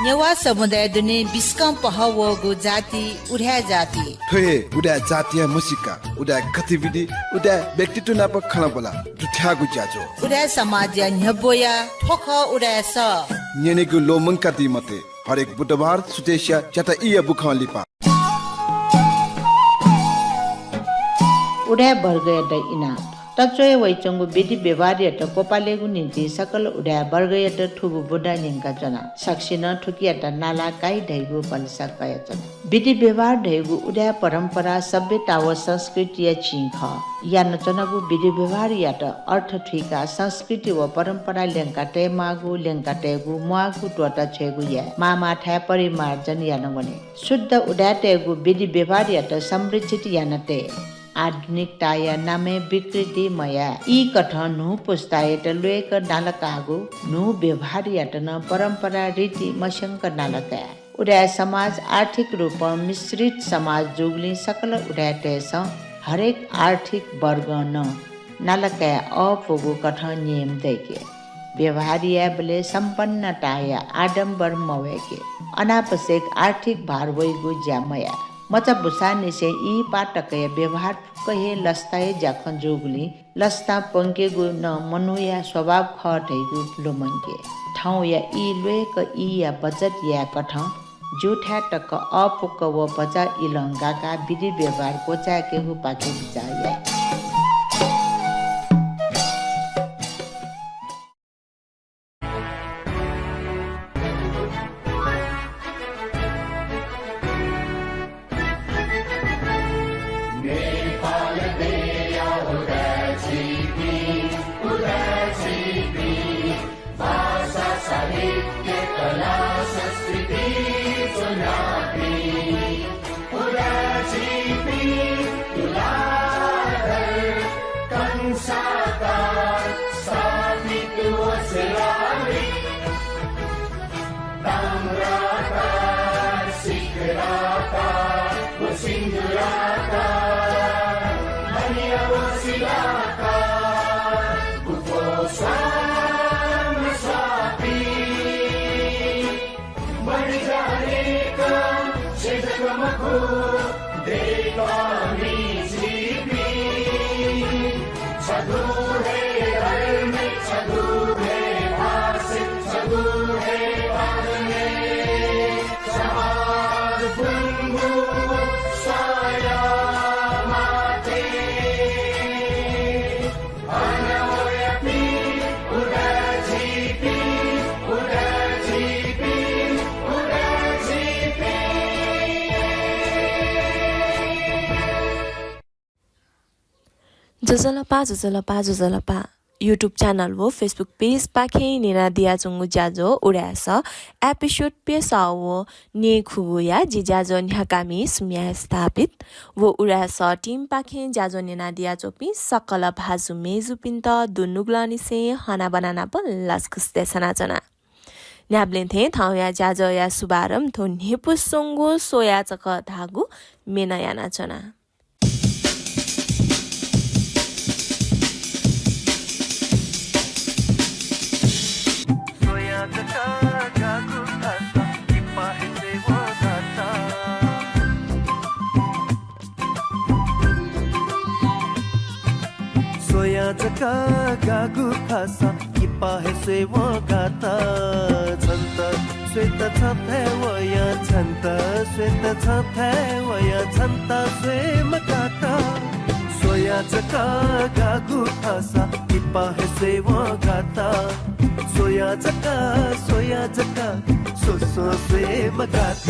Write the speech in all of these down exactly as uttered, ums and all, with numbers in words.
नेवाः समुदाय दुने बिस्कं पहः वःगु जाति उदाय् जाति। थ्व हे उदाय् जातिया म्हसीका, उदाय् गतिविधि, उदाय् व्यक्तित्व नाप खँल्हाबल्हा दुथ्याःगु ज्याझ्वः। उदाय् समाजया न्ह्यब्वया थ्व खः उदाय् सः। न्यनेगु ल्वःमंकादी मते। हरेक बुधबार सुथसिया च्याता ईया बुखं लिपा। उदाय् वर्गयात इनाप। तच्वया वइच्वंगु विधि व्यवहारयात क्वपालेगु निंतिं सकल उदाय् वर्गयात थुगु बुँदा न्यंकाच्वना। सकसिनं थुकियात नाला काइ धइगु भलसा कयाच्वना। विधि व्यवहार धइगु उदाय् परम्परा सभ्यता व संस्कृतिया चिं खः। यानाच्वनागु विधि व्यवहारयात अर्थ थुइकाः संस्कृति व परम्परा ल्यंका तयेमाःगु, ल्यंका तयेगु म्वाःगु त्वःता छ्वयेगु याये। माःमाःथाय् परिमार्जन याना वने। शुद्ध उदाय्‌तय्‌गु विधि व्यवहारयात संरक्षित याना तये। आधुनिकताया नामय् विकृति मयाये। ई कथं न्हू पुस्तायात ल्वय्‌क नालाकाःगु न्हू व्यवहारयात नं परम्परा रीति मस्यंक नालाकाये। उदाय् समाज आर्थिक रूपं मिश्रित समाज जूगुलिं सकल उदाय्‌तय्‌सं हरेक आर्थिक वर्गं नं नालाकाये अःपुगु कथं नियम दय्‌के। व्यवहार यायेबलय् सम्पन्नताया आडम्बर मवय्‌के। अनावश्यक आर्थिक भार वइगु ज्या मयाये। मचा बुसांनिसें ई पाः तकया व्यवहार फुक्क हे लसताया ज्याखँ जूगुलिं लसतां प्वंकेगु नं मनूया स्वभाव खः धइगु लुमंके। थौंया ई ल्वय्‌क ईया बचत याये कथं ज्यूथाय् तक अःपुक व भचा इलं गाकाः विधि व्यवहार क्वचाय्‌केगुपाखे बिचाः याये। नेपाल देया उदाय् झीपिं, उदाय् झीपिं, भाषा, साहित्य, कला, संस्कृति ज्वनापिं, उदाय् झीपिं तुलाधर कंसाकार स्थापित व शिलालिपि। ताम्राकार, सिकराकार व सिन्दुराकार, मणि व शिलाकार, गुफो स्वाम स्वापी। मरि जानेका छेँ जक मखु, दय्‌कामि झीपिं। छगू हे धर्म, छगू हे भाषा, छगू हे बानी। समाज बुंगु साया माथि। ज्वजलपा, ज्वजलपा, ज्वजलपा। YouTube channel व Facebook page पाखें न्यनादियाच्वंगु ज्याझ्वः उदाय् सः episode प्यसः व न्यय्‌खुगूया जि ज्याझ्वः न्ह्याकामि सुम्या स्थापित व उदाय् सः team पाखें ज्याझ्वः न्यनादियाच्वंपिं सकल भाजु मय्‌जुपिन्त दुनुगलंनिसें हनाबना नाप लसकुस देछानाच्वना। न्ह्याबलें थें थौंया ज्याझ्वःया शुभारम्भ थ्व न्ह्यइपुसे च्वंगु स्वयाः जक धाःगु म्ये नं यानाच्वना। स्वयाः जक गाःगु खःसा किपा हे स्वयेवं गात। छन्त स्वयेत छथाय् वया, छन्त स्वयेत छथाय् वया, छन्त स्वये मगात। स्वयाः जक गाःगु खःसा किपा हे स्वयेवं गात। स्वयाः जक, स्वयाः जक, स्वस्वं स्वये मगात।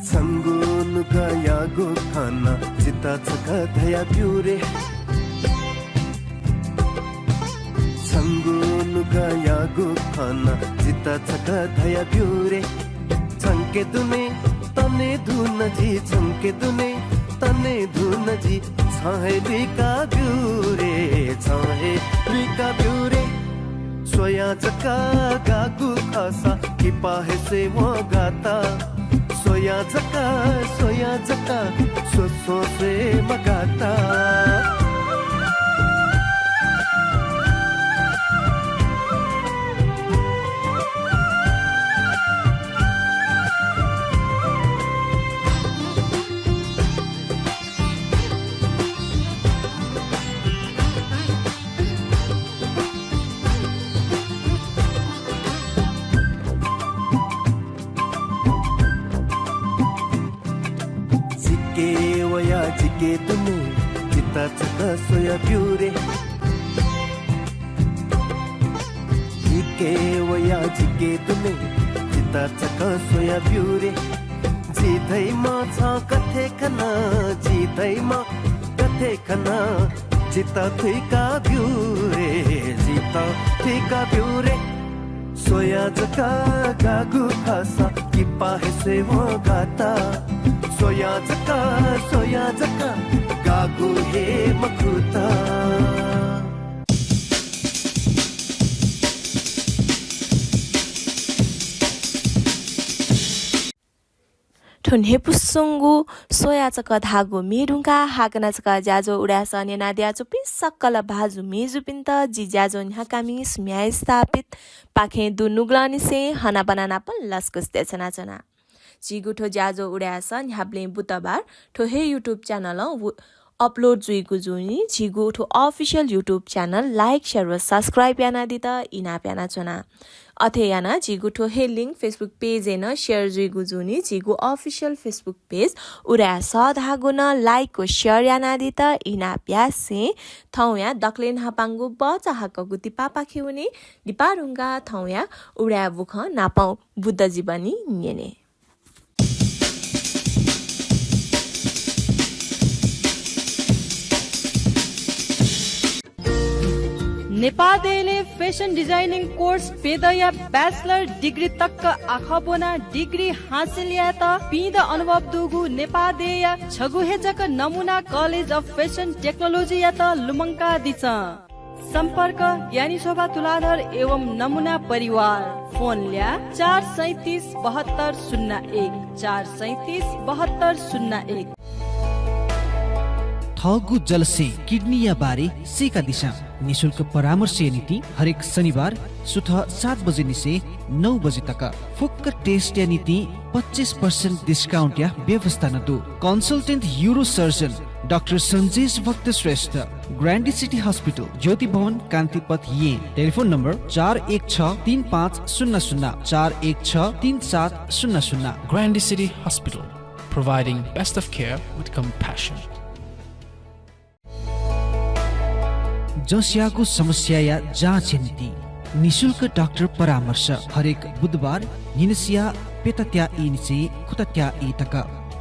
छंगु नुगःयागु खँ नं जितः छकः धयाब्यु रे। छंगु नुगःयागु खँ नं जितः छकः धयाब्यु रे। छंके दुने तने धुन जि, छंके दुने तने धुन जि, छं हे लुइकाब्यु रे, छं हे लुइकाब्यु रे। स्वया जका गागु खःसा किपा हे स्वये म्वाः गाता। स्वया जका, स्वया जका, स्व स्व स्वये म्वाः गाता। जिके वया जिके दुने, जिता छकः स्वया ब्यु रे। जिके वया जिके दुने, जिता छकः स्वया ब्यु रे। जि धइम्ह छं गथे खना, जि धइम्ह गथे खना, जितः थुइका ब्यु रे, जितः थुइका ब्यु रे। स्वया जका गागु खःसा किपा हे स्वये म्वाः गाता। स्वया जका, स्वया जका, गागु हे मखुत। थ्व न्ह्यइपुसेंगु स्वया जका धाःगु म्ये धुंकाः हाकनं छकः ज्याझ्वः उदाय् सः न्यनादियाच्वंपिं सकल भाजु मय्जुपिन्त जि ज्याझ्वः न्ह्याकामि सुम्या स्थापित पाखें दुनुगलंनिसें हनाबना नापं लसकुस देछानाच्वना। झीगु थ्व ज्याझ्वः उदाय् सः न्ह्याबलें बुधबार थ्व हे YouTube channel-ं वु-, upload जुइगु जूनि। झीगु थ्व official YouTube channel like, share व subscribe यानादीत इनाप यानाच्वना। अथे यानाः झीगु थ्व हे link Facebook page-य् नं share जुइगु जूनि। झीगु official Facebook page उदाय् सः धाःगु नं like व share यानादीत इनाप यासें थौंया दकलय् न्हापांगु बचा हाकःगु दिपापाखे वने। दिपा धुंकाः थौंया उदाय् बुखँ नापं बुद्ध जीवनी न्यने। नेपाः देय्‌लय् fashion designing course प्यदँया bachelor degree तक आखः ब्वनाः degree हासिल यायेत पीदँ अनुभव दुगु नेपाः देय्‌या छगू हे जक नमुना College of Fashion Technology-यात लुमंकादिसँ। सम्पर्क, ज्ञानी शोभा तुलाधर एवं नमुना परिवार। फोन ल्याः, चार सैँतिस बहत्तर शून्य एक, चार सैँतिस बहत्तर शून्य एक। थःगु जलस्यें kidney-या बारे सीकादिसँ। निशुल्क परामर्शया निंतिं हरेक शनिबार सुथ सात बजेनिसें नौ बजे तक। फुक्क test-या निंतिं पच्चिस percent discount-या व्यवस्था नं दु। Consultant urosurgeon डाक्टर सन्जेश भक्त श्रेष्ठ, Grande City Hospital, ज्योति भवन, कान्तिपथ, येँ। टेलिफोन नम्बर चार एक छ तीन पाँच शून्य शून्य, चार एक छ तीन सात शून्य शून्य। Grande City Hospital, providing best of care with compassion. जँस्याःगु समस्याया जाँचया निंतिं निशुल्क डाक्टर परामर्श हरेक बुधबार न्हिनसिया प्यतात्या ईनिसें खुतात्या ई तक।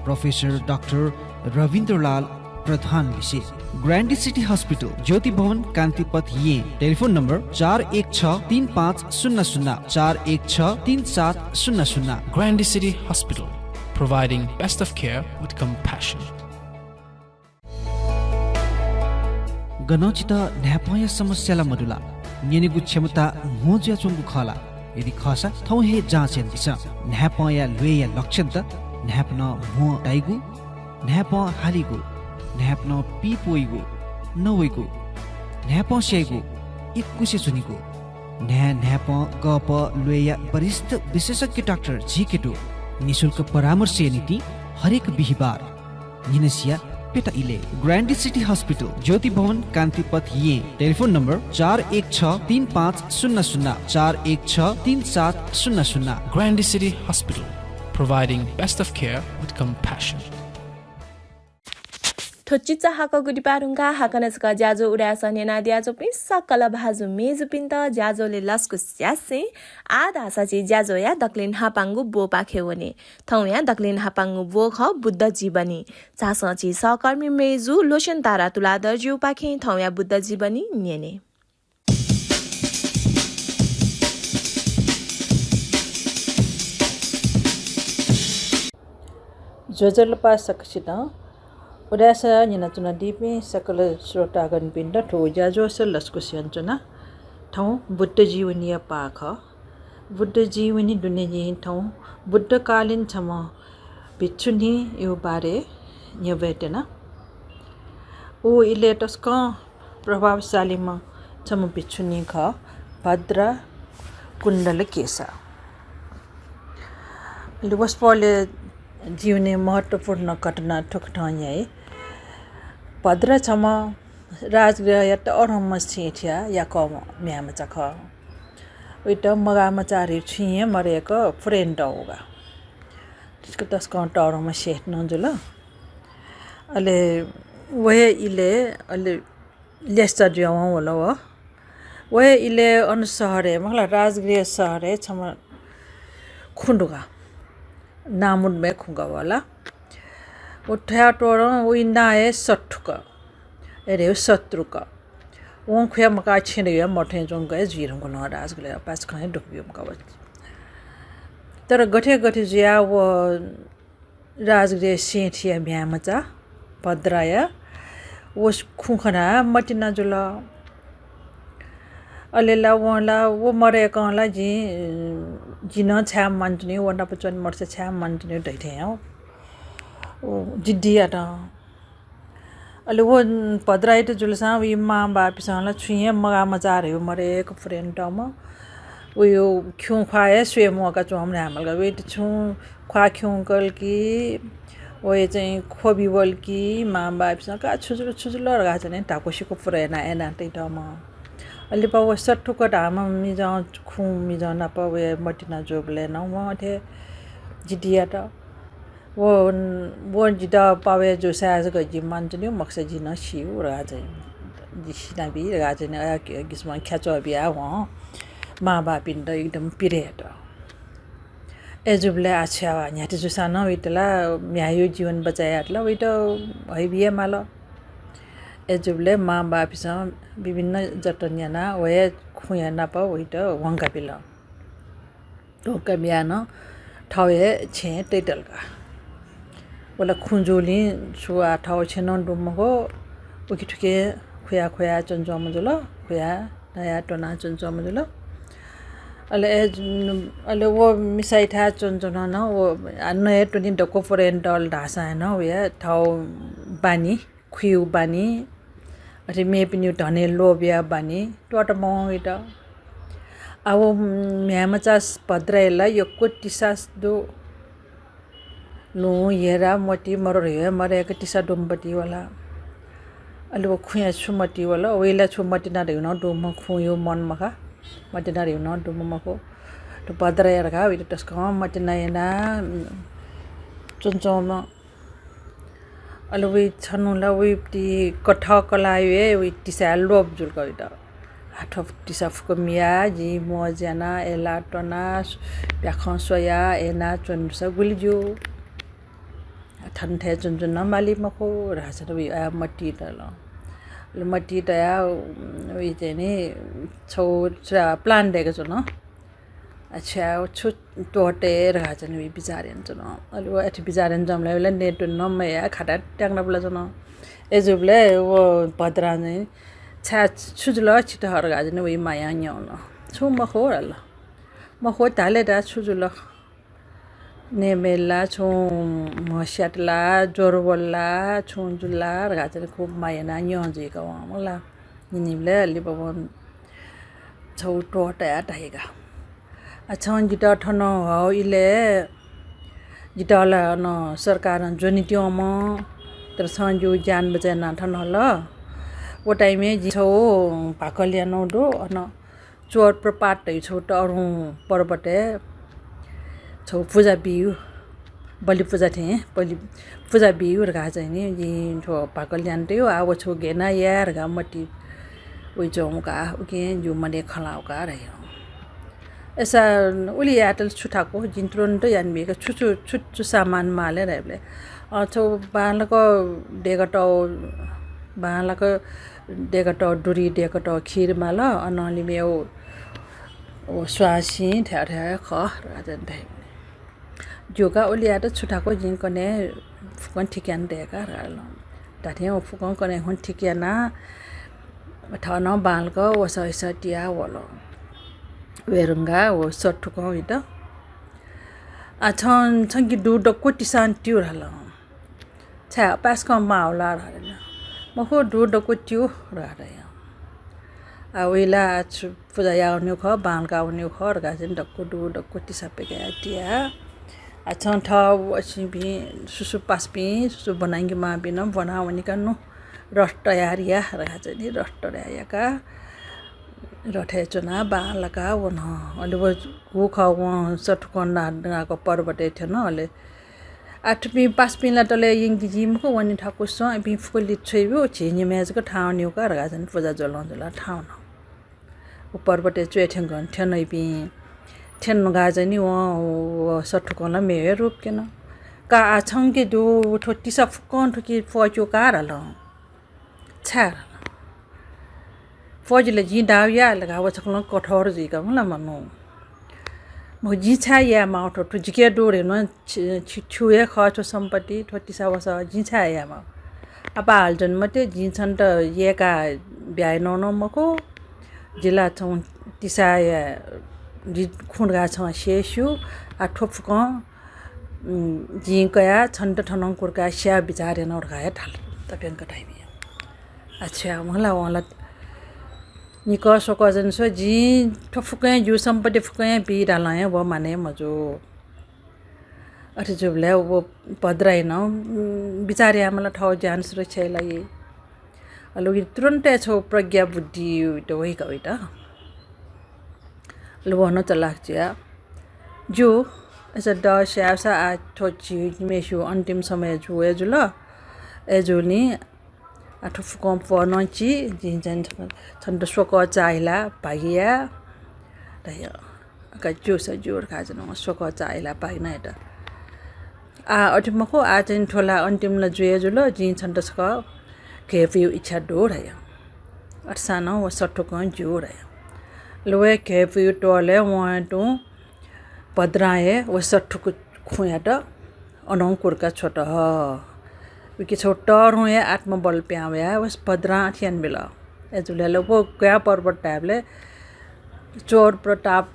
प्रोफेसर डाक्टर रविन्द्रलाल प्रधान लिसे। ग्रान्डी सिटी हस्पिटल, ज्योति भवन, कान्तिपथ, येँ। टेलिफोन नम्बर चार एक छ तीन पाँच शून्य शून्य, चार एक छ तीन सात शून्य शून्य। Grande City Hospital, providing best of care with compassion. गनं छितः न्हाय्पंया समस्या ला मदु ला? न्यनेगु क्षमता म्हो जुयाच्वंगु खः ला? यदि खःसा थौं हे जाँच यानादिसँ। न्हाय्पंया ल्वय्या लक्षणत न्हाय्पनं म्हो ताइगु, न्हाय्पं हालीगु, न्हाय्पनं पीप वइगु, नवइगु, न्हाय्पं स्याइगु, इकुसे च्वनीगु, न्हाय् न्हाय्पं गःपः ल्वय्या वरिष्ठ विशेषज्ञ डाक्टर झीके दु। निशुल्क परामर्शया निंतिं हरेक बिहिबार न्हिनसिया प्यता इलय्। ग्रान्डी सिटी हस्पिटल, ज्योति भवन, कान्तिपथ, येँ। टेलिफोन नम्बर चार एक छ तीन पाँच शून्य शून्य, चार एक छ तीन सात शून्य शून्य। Grande City Hospital, providing best of care with compassion. थ्व चिचाहाकःगु दिपा धुंकाः हाकनं छकः ज्याझ्वः उदाय् सः न्यनादियाच्वंपिं सकल भाजु मेजुपिन्त ज्याझ्वलय् लसकुस यासें आः धाःसा झी ज्याझ्वःया दकलय् न्हापांगु ब्वपाखे वने। थौंया दकलय् न्हापांगु ब्व खः बुद्ध जीवनी। झासँ झी सहकर्मी मेजु लोचनतारा तुलाधरज्यूपाखें थौंया बुद्ध जीवनी न्यने। ज्वजलपा सकसितं। उदाय् सः न्यनाच्वनादीपिं सकल श्रोतागणपिन्त थ्व ज्याझ्वलय् लसकुस यानाच्वना। थौं बुद्ध जीवनीया पाः खः। बुद्ध जीवनी दुने जिं थौं बुद्धकालीन छम्ह भिक्षुणीया बारे न्यनावये त्यना। व इलय् तसकं प्रभावशालीम्ह छम्ह भिक्षुणी खः, भद्रा कुण्डलकेशा। अले वसपोलया जीवनय् महत्त्वपूर्ण घटना थुकथं याइ। भद्रा छम्ह राजगृहया तःधंम्ह सेंथिया याकःम्ह म्ह्याय्‌मचा खः। वइत मगाःमचा धइगु छुं हे मदय्‌क फुरे यानातःगु का। तसकं तःधंम्ह सेंथि नं जुल। अले व हे इलय् अले ल्यसेत जुयावं वल व। व हे इलय् अन शहरय्, मतलब राजगृह शहरय् छम्ह खुँ दु का। नामुत मय् खुँ का वला। व थ्वया तोरं वइ नां हे सत्थुक, अय्‌धयागु शत्रुक। वं खुया मकाः छेँ दय्‌या मथें च्वंक हे जुइ धुंकल राजगृह, पासाकं हे दुःख ब्यूम्ह का व। तर गथे गथे जुयाः व राजगृह सेंथिया म्ह्याय्‌मचा भद्राया व खुँ खनाः मतिना जुल। अले ला वं ला व मदय्‌कं ला जिं, जि नं छाय् मानच्वनी, व नाप च्वने मदुसा छाय् मानच्वनी धइथें हँ। व जिद्दी यात। अले व भद्राइत जुलसां वइ मांबापिन्सं ला छुं हे मगाःमचा धइगु मदय्‌क फुरे यानातःम्ह, वइ खिउँख्वाः हे स्वये म्वाकाच्वंम्ह धायेमाल का। वइत छुं ख्वाः खिउँकल कि, वइ चाहिँ ख्वबि वल कि, मांबापिन्सं का छु जुल, छु जुल धकाः चाहिँ धाक्वसिक्क फुरे यानाः अय्‌नातइतःम्ह। अले लिपा व सत्थुक धाःम्ह मिजं, खुँ मिजं नाप वया मतिना जूबलय् नं वं अथे जिद्दी यात। व, व जितः पावय् जूसा जक जि मानच्वनी, मखुसा जि नं सी धकाः चाहिँ, जि सिनाबी धकाः चाहिँ अय् ग्रीष्मं ख्याच्वः बियाः वं मांबापिन्त एकदम पीडा यात। अय्‌जूबलय् आः छु याये, न्ह्याथे जूसां नं वइत ला म्ह्याय्‌या जीवन बचय् यायेत ला वइत हइबियामाल। अय्‌जूबलय् मांबापिन्सं विभिन्न जतन यानाः व हे खुँया नाप वइत ह्वंकाबिल। ह्वंकाबियाः नं थःगु हे छेँय् तइतल का। व ला खुँ जूलिं छु आः थःगु छेँ नं दु मखु, उखे थुखे खुया खुया च्वनाच्वंम्ह जुल, खुया नया त्वना च्वनाच्वंम्ह जुल। अले, अले व मिसायाथाय् च्वनाच्वन नं व, आ, नये त्वने दक्व फुरे यानातल धाःसां हे नं वया थःगु बानी, खुइगु बानी, अथे मेपिनिगु धनय् लोभ याःगु बानी त्वःता मवं वइत। आः व म्ह्याय्‌मचा भद्राया ला यक्व तिसा दु। लुँ, हिरा, मोती, मरु धइगु हे मदय्‌क तिसा दुम्ह पति वला। अले व खुँया छु मति वल, वइ ला छु मतिना धइगु नं दुम्ह, खुँया मन मखा, मतिना धइगु नं दुम्ह मखु। थ्व भद्राया धकाः वइत तसकं मतिना यानाः च्वनाच्वंम्ह। अले वइ छन्हु ला वइ ति कथं कलाः हे वइ तिसाया लोभ जुल का वइत। आः थ्व तिसा फुक्क मियाः जिं मौज यानाः, अय्‌लाः त्वनाः, प्याखं स्वयाः, अय्‌नाः च्वनेसा गुलि ज्यू। थन थें च्वनाच्वने नं माली मखु धकाः चाहिँ वइ आः मतिइ तल। अले मतिइ तयाः वइ चाहिँ नि छगू plan दय्‌काच्वन। आः छु याये, छु त्वःते धकाः चाहिँ वइ बिचाः यानाच्वन। अले व अथे बिचाः यानाच्वंबलय् वइ ला नये त्वने नं मयाः, खाताय् त्याकनाः पुलाच्वन। अय्‌जूबलय् व भद्रां चाहिँ छाय्, छु जुल छितः धकाः चाहिँ वइ मांयां न्यन। छुं मखु धाल। मखु धाल धाः, छु जुल? नये मय् ला, छुं म्हस्यात ला, ज्वर वल ला, छुं जुल ला धकाः चाहिँ खुब माया यानाः न्यं जुइक वं मला। न्यनीबलय् लिपा वं छगू त्वःताया धाइ का। आः छं जितः थन हःगु इलय् जितः ला अन सरकारं ज्वने त्यंम्ह, तर छं जिगु ज्यान बचय् यानाः थन हल। व time-य् जिं छगू भाकल यानागु दु, अन चोर प्रपात धइगु छगू तःधंगु पर्वतय् छगू पुजा बीगु, बलि पुजा थें बलि पुजा बीगु धकाः चाहिँ नि जिं थ्व भाकल यानातयागु। आः व छगू गय् याना याये धकाः मतिइ वइच्वंगु का, उकिं जिगु मनय् खँ ल्हाःगु का धाइ। अय्‌सा उलि यायेत छु थाकु, जिं तुरुन्त यानाबी का, छु छु, छु छु सामान माल धाइबलय्, अ, छगू बांलाक दय्‌कातःगु, बांलाक दय्‌कातःगु दुरी, दय्‌कातःगु खीर माल, अनं लिमय् व, व स्वांसिं थ्याः थ्याः खः धकाः चाहिँ धाइ। ज्यू का, उलि यायेत छु थाकु, जिं कन्हय् फुक्कं ठीक याना दय्‌का धाल। धात्थें व फुक्कं कन्हय् हुं ठीक यानाः थनं बांलाक वसः हिसः तियाः वल। वयेधुंकाः व सत्थुकं वइत। आ, छं, छंकि दु दक्व तिसां त्यू धाल। छाय्, पाय्सकं माः ला धाल। मखु, दु दक्व त्यू धाल। आ, वइ ला छु पुजा याः वनीगु खः, बांलाका वनीगु खः धकाः चाहिँ दक्व दु दक्व तिसा पिकयाः तिया। आ, छं थः असिंपिं सुसु पासापिं, सुसु ब्वनांगि माःपिं नं ब्वना वनीका नु, रथ तयार या धकाः चाहिँ नि रथ तयार याकाः रथय् च्वनाः बांलाका वन। अले व गु खः वं सत्थुकं नां दनाक पर्वतय् थ्यन। अले आ, थुपिं पासापिं ला तले यंके जी मखु, वने थाकुसँ, इपिं फुक्क लित छ्वइब्यु, झी निम्हय् जक थाहां वनीगु का धकाः चाहिँ पुजा ज्वलं ज्वलाः थाहां वन। व पर्वतय् च्वय् थ्यंकं थ्यन इपिं। थ्यन धुंकाः चाहिँ नि वं व सत्थुकं ला मेगु हे रूप क्यन। का आ, छंकि दु, थ्व तिसा फुक्कं थुकी फ्वःक्यू का धाल। छाय् धाल। फ्वःजिल, जिं दाउ याये धकाः व छकलं कठोर जुइका मला मनू। मखु, जिं छाय् याये माः थ्व, थ्व जिके दु धइम्ह छि, छि, छिगु हे खः थ्व सम्पत्ति, थ्व तिसा वसः जिं छाय् याये माः। आपाः हालाच्वने मते, जिं छन्त यय्काः ब्याहा यानागु नं मखु। जि ला छं तिसाया जि खुँ धकाः छं स्यू। आ, थ्व फुक्कं उम्, जिं कयाः छन्त थनं कुर्काः स्यायेगु बिचाः यानागु धकाः हे धाल तप्यंक धाइबी। आ, छु याये, वं ला, वं ला निकः स्वकः जक स्व, जिं थ्व फुक्कं हे, जिगु सम्पत्ति फुक्कं हे बी धालं हे व माने मजू। अथे जूबलय् व भद्रां नं, उम्, बिचाः यायेमाल थःगु ज्यान सुरक्षाया लागि। अले उकी तुरुन्त हे छगू प्रज्ञा बुद्धि वइका वइत। अले व नं चलाख जुयाः, ज्यू, अय्सा दः स्याःसा आ थ्व झी निम्हय्सिगु अन्तिम समय जू हे जुल। अय्जूगुलिं आ थ्व फुक्कं फ्वः नं ची, जिं चाहिँ छन्त स्वकः चाःहिलाः भागि याये धया। का ज्यूसा ज्यू धकाः चाहिँ वं स्वकः चाःहिलाः भागि यानाहयात। आ, अथे मखु, आ चाहिँ थ्व ला अन्तिम ला जुइ हे जुल, जिं छन्त छकः घय्पुइगु इच्छा दु धया। अथेसां नं व सत्थुकं ज्यू धया। अले व घय्पुइगु त्वालय् वं तुं भद्रां हे व सत्थुक खुँयात अनं कुर्का छ्वत। उकी छगू तःधं हे आत्मबल पिहां वयाः व भद्रां अथे यानाबिल। अय्जूबलय् व ग्वाः पर्वत धायेबलय् चोर प्रताप,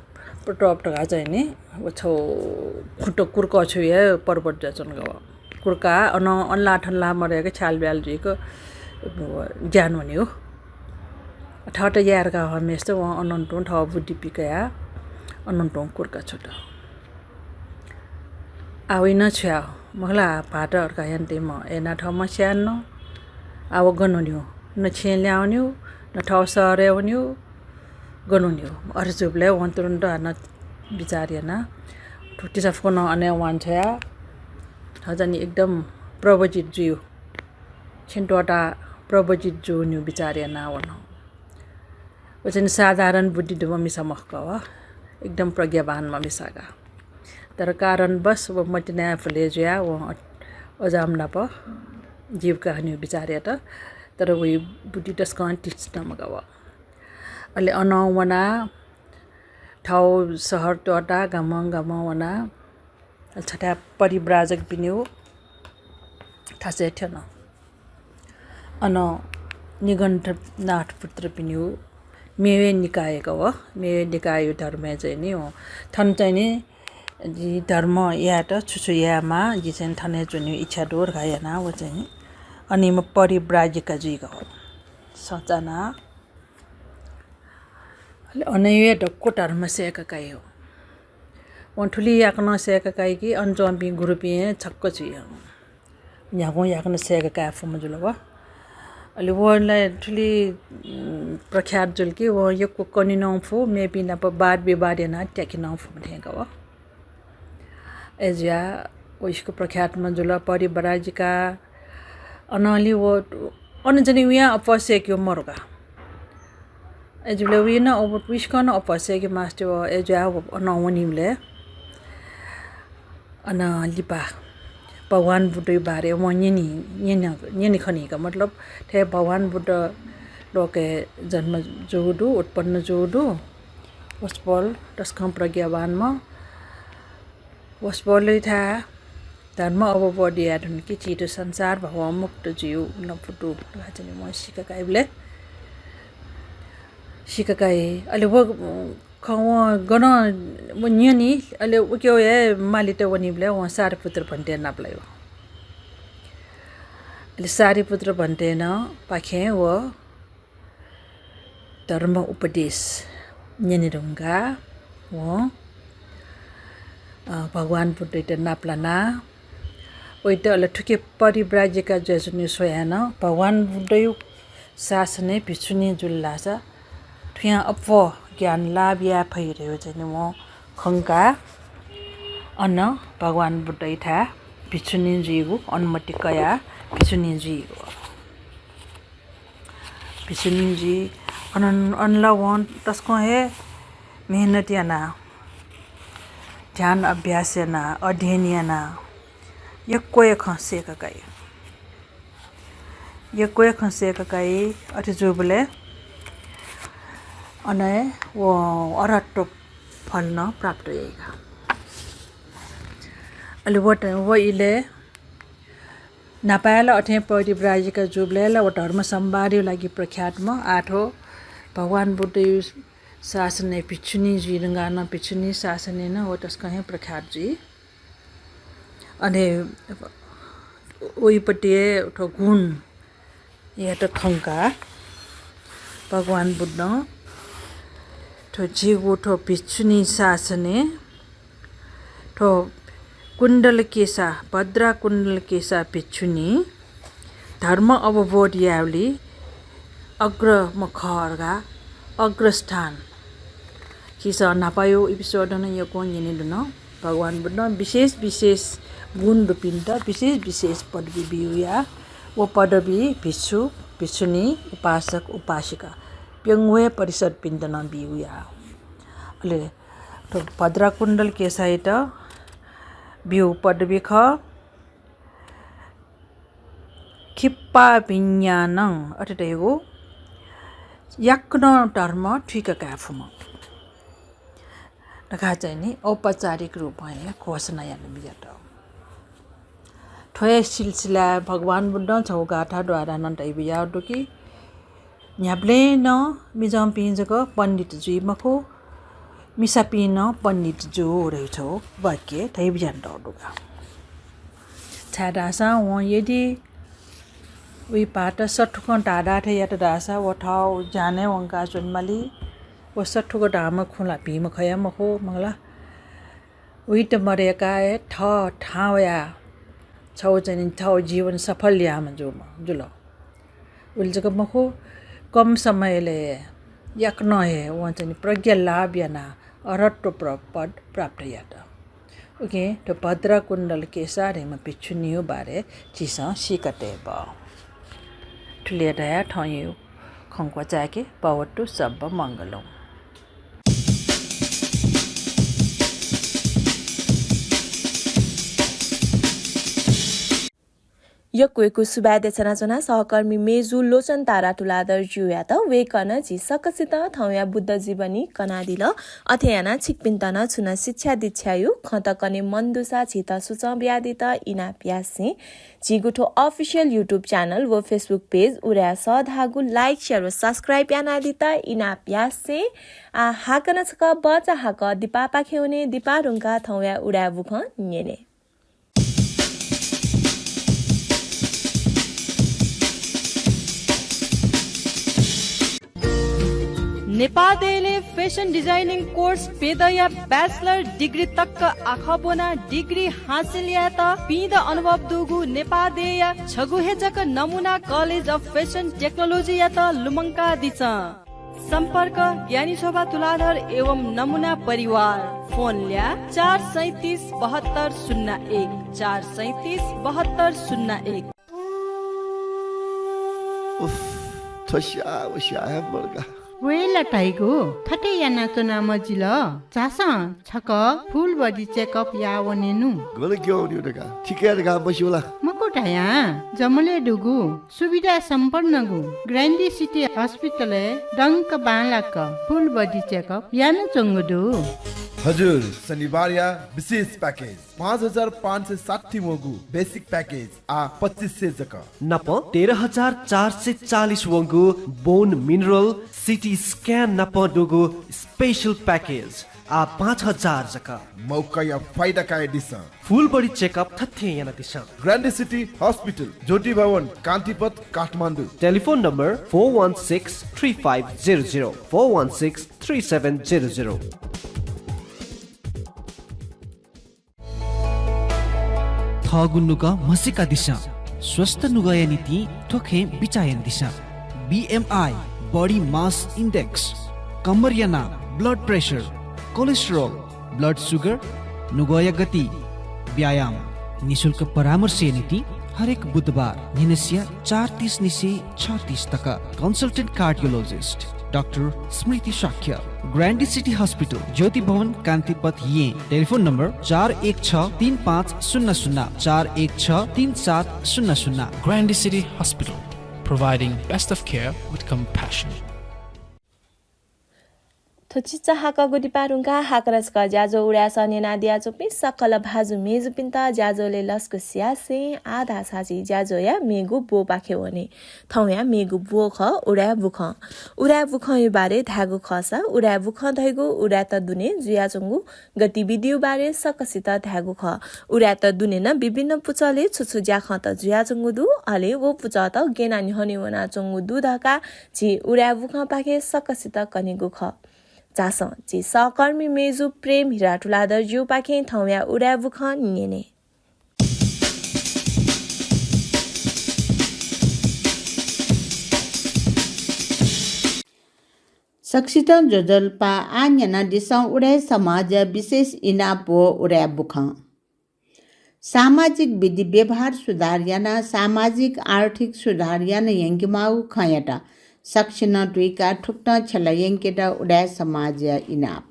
प्रताप धकाः चाहिँ नि व छगू खुँत कुर्का छुया पर्वत जुयाच्वन का व। कुर्का अनं अन ला थन ला मदय्क छ्यालब्याल जुइक ज्यान वनीगु। थःत याये धकाः हःम्हेसित वं अनं तुं थः बुद्धि पिकयाः अनं तुं कुर्का छ्वत। आ वइ नं छु याये, मखु ला, भाःत धकाः यानातइम्ह अय्नाः थःम्हं स्याये नं। आ व गन वनीगु, न छेँय् लिहां वनीगु, न थःगु शहरय् वनीगु, गन वनीगु। अथे जूबलय् वं तुरुन्त हानं बिचाः यानाः थ्व तिसा फुक्कं नं अनय् वांछ्वयाः थः चाहिँ नि एकदम प्रव्रजित जुइगु, छेँ त्वःताः प्रव्रजित जूगु बिचाः यानाः वन। व चाहिँ साधारण बुद्धि दुम्ह मिसा मखु का व, एकदम प्रज्ञावानम्ह मिसा का। तर कारणवश व मतिनाय् भुले जुयाः वं अ-, अजाम नाप जीविका हनेगु बिचाः यात। तर वइ बुद्धि तसकं तीक्ष्ण का व। अले अनं वनाः थःगु शहर त्वःताः गामं गामं वनाः छथाय् परिव्राजकपिनिगु थासय् थ्यन। अन निगण्ठनाथ पुत्रपिनिगु मेवे निकाय का व, मेवे निकायया धर्मय् चाहिँ नि वं थन चाहिँ नि जिं धर्म यायेत छु छु यायेमाः, जिं चाहिँ थन हे च्वनेगु इच्छा दु धकाः यानाः व चाहिँ नि अन इम्ह परिव्राजिका जुइ का व। सचाना अले अनय् हे दक्व धर्म सय्का काइ। वं थुलि याकनं सय्का काइ कि अन च्वंपिं गुरुपिं हे छक्क जुइ। न्ह्यागुं याकनं सय्का काये फुम्ह जुल व। अले व ला थुलि, उम्, प्रख्यात जुल कि वं यक्व कने नं फु, मेपिं नाप वाद विवाद यानाः त्याके नं फुम्ह थें का व। अय्जुयाः व इस्क प्रख्यात मजुल, परिव्राजिका। अनंलि व अन जनि उयां अप्वः सय्केगु मरु का। अय्जुबलय् उइ नं अप्वः, उइस्कं नं अप्वः सय्के मास्ति व। अय्जुयाः व अनं वनीबलय् अन लिपा भगवान बुद्धया बारे वं न्यनी, न्यनी, न्यनी खनी का। मतलब, थथे भगवान बुद्ध लोकय् जन्म जूगु दु, उत्पन्न जूगु दु। वसपोल तसकं प्रज्ञावानम्ह। वसपोलयाथाय् धर्म अवबोध याये धुन कि झीत संसार भवं मुक्त जुइ नं फु दु धकाः चाहिँ वं सीका काइबलय् सिकाकाइ। अले व खँ वं गनं व न्यनी, अले उके हे मालित वनीबलय् वं सारिपुत्र भन्ते नापलाइ। अले सारिपुत्र भन्ते नं पाखें व धर्म उपदेश न्यने धुंकाः वं, अ, भगवान बुद्धयात नापलानाः वइत अले थुके परिव्राजिका जुयाच्वनी स्वयाः नं भगवान बुद्धया शासनय् भिक्षुणी जुल धाःसा थुयां अप्वः ज्ञान लाभ याये फइ धयागु चाहिँ वं खंकाः अन भगवान बुद्धयाथाय् भिक्षुणी जुइगु अनुमति कयाः भिक्षुणी जुइगु। भिक्षुणी जुइ। अन, अन ला वं तसकं हे मेहनत यानाः, ध्यान अभ्यास यानाः, अध्ययन यानाः यक्व हे खँ सय्‌का काइ। यक्व हे खँ सय्‌का काइ। अथे जूबलय् अन हे व अरहत्व फल नं प्राप्त याइ का। अले व त, व इलय् न्हापाय् ला अथें परिव्राजिका जूबलय् ला व धर्म संवादया लागि प्रख्यात मं, आः थ्व भगवान बुद्धया शासनय् भिक्षुणी जुइ धुंकाः नं भिक्षुणी शासनय् नं व तसकं हे प्रख्यात जुइ। अले वइपट्टि थ्व गुणयात खंकाः भगवान बुद्धं थ्व झीगु थ्व भिक्षुणी शासनय् थ्व कुण्डलकेशा, भद्रा कुण्डलकेशा भिक्षुणी धर्म अवबोध यायेबलय् अग्रम खः धकाः अग्रस्थान। झीसं न्हापाया episode नं यक्वं न्यने धुन। भगवान बुद्धं विशेष विशेष गुण दुपिन्त विशेष विशेष पदवी बिउया। व पदवी भिक्षु, भिक्षुणी, उपासक, उपासिका प्यंगू हे परिषदपिन्त नं बिउया। अले थ्व भद्रा कुण्डलकेशायात बिउ पदवी खः। खिप्पाभिज्ञानं अथे धयागु याकनं धर्म थुइका काये फुम्ह धकाः चाहिँ नि औपचारिक रूपं हे घोषणा यानाबियात। थ्व हे सिलसिलाय् भगवान बुद्धं छगू गाथा द्वारा नं धयाबियाः दु कि न्ह्याबलें नं मिजंपिं जक पण्डित जुइ मखु, मिसापिं नं पण्डित जु धइगु छगू वाक्य धयाबियातःगु दु का। छाय्धाःसा वं यदि वइ भाःत सथुकं धाःधाः थें यात धाःसा व थः ज्यानय् वंकाः च्वनेमाली। व सथुक धाःम्ह खुँ ला भिंम्ह खया मखु, मखु ला। वइत मदय्काः हे थः थाहां वयाः छगू चाहिँ नि थः जीवन सफल याःम्ह जूम्ह जुल। उलि जक मखु, कम समयलय् याकनं हे वं चाहिँ नि प्रज्ञा लाभ यानाः अरहत्व प्र-, पद प्राप्त यात। उकिं थ्व भद्रा कुण्डलकेशा धइम्ह भिक्षुणीया बारे झीसं सीका तये बः। थुलि हे धयाः थौंया खँ क्वचाय्के। भवतु सब्ब मंगलं। यक्व यक्व सुभाय् देछानाच्वना सहकर्मी मेजु लोचन तारा तुलाधर ज्यूयात। वय्कलं झी सकसितं थौंया बुद्ध जीवनी कनादिल। अथे यानाः छिकपिन्त नं छुं नं शिक्षा दीक्षाया खँत कने मन दुसा झीत सुचं बियादीत इनाप यासें झीगु थ्व official YouTube channel व Facebook page उदाय् सः धाःगु like, share व subscribe यानादीत इनाप यासें, आ, हाकनं छकः बचा हाकः दिपापाखे वने, दिपा धुंकाः थौंया उदाय् बुखँ न्यने। नेपाः देय्‌लय् fashion designing course प्यदँया bachelor degree तक आखः ब्वनाः degree हासिल यायेत पिदँ अनुभव दुगु नेपाः देय्‌या छगू हे जक नमुना College of Fashion Technology यात लुमंकादिसँ। सम्पर्क ज्ञानी शोभा तुलाधर एवं नमुना परिवार। फोन ल्याः चार सैँतिस बहत्तर शून्य एक, चार सैँतिस बहत्तर शून्य एक। उफ, थ्व स्याः व स्याः हे मदुगु। वय्‌ला धाइगु थथे यानाच्वना मजिल। झासँ छकः full body checkup याः वनेनु। गन क्यं वनेगु धकाः, थिकय् धकाः मस्यू ला? मखु धायां जमलय् दुगु सुविधा सम्पन्नगु ग्रान्डी सिटी हस्पिटलय् दंक बांलाक फुल बडी चेकअप यानाच्वंगु दु। हजुर, शनिबारया विशेष प्याकेज, पाँच हजार पाँच सय साठी वंगु बेसिक प्याकेज आः पच्चिस सय जक। नाप तेह्र हजार चार सय चालिस वंगु बोन मिनरल सिटी स्क्यान नाप दुगु स्पेशल प्याकेज आः पाँच हजार जक। मौकाया फाइदा कायादिसँ। फुल बडी चेकअप थथे यानादिसँ। ग्रान्डी सिटी हस्पिटल, ज्योति भवन, कान्तिपथ, Kathmandu. Telephone number four one six three five zero zero, four one six three seven zero zero। थःगु नुगः म्हसीकादिसँ। स्वस्थ नुगःया निंतिं थ्व खँय् बिचाः यानादिसँ। B M I, body mass index, कम्मरया नाप, blood pressure, cholesterol, blood sugar, नुगःया गति, व्यायाम। निशुल्क परामर्शया निंतिं हरेक बुधबार न्हिनसिया चार तीस निसें छ तीस तक। Consultant cardiologist डाक्टर स्मृति शाक्य, ग्रान्डी सिटी हस्पिटल, ज्योति भवन, कान्तिपथ, येँ। टेलिफोन नम्बर चार एक छ तीन पाँच शून्य शून्य, चार एक छ तीन सात शून्य शून्य। Grande City Hospital, providing best of care with compassion। थ्व चिचाहाकःगु दिपा धुंकाः हाकनं छकः ज्याझ्वः उदाय् सः न्यनादियाच्वंपिं सकल भाजु मय्जुपिन्त ज्याझ्वलय् लसकुस यासें आः धाःसा झी ज्याझ्वःया मेगु ब्वपाखे वने। थौंया मेगु ब्व खः उदाय् बुखँ। उदाय् बुखँया बारे धायेगु खःसा उदाय् बुखँ धइगु उदाय्‌त दुने जुयाच्वंगु गतिविधिया बारे सकसित धायेगु खः। उदाय्‌त दुने नं विभिन्न पुचलय् छु छु ज्याखँत जुयाच्वंगु दु, अले व पुचःत गय् याना न्ह्यःने वनाच्वंगु दु धकाः झी उदाय् बुखँपाखें सकसित कनेगु खः। झासँ, झी सहकर्मी मय्जु प्रेम हिरा तुलाधरजुपाखें थौंया उदाय् बुखँ न्यने। सकसितं ज्वजलपा। आः न्यनादिसँ उदाय् समाजया विशेष इनाप व उदाय् बुखँ। सामाजिक विधि व्यवहार सुधार यानाः सामाजिक आर्थिक सुधार याना यंकेमाःगु खँयात सकसिनं तुइकाः थुकथं छ्यला यंकेत उदाय् समाजया इनाप।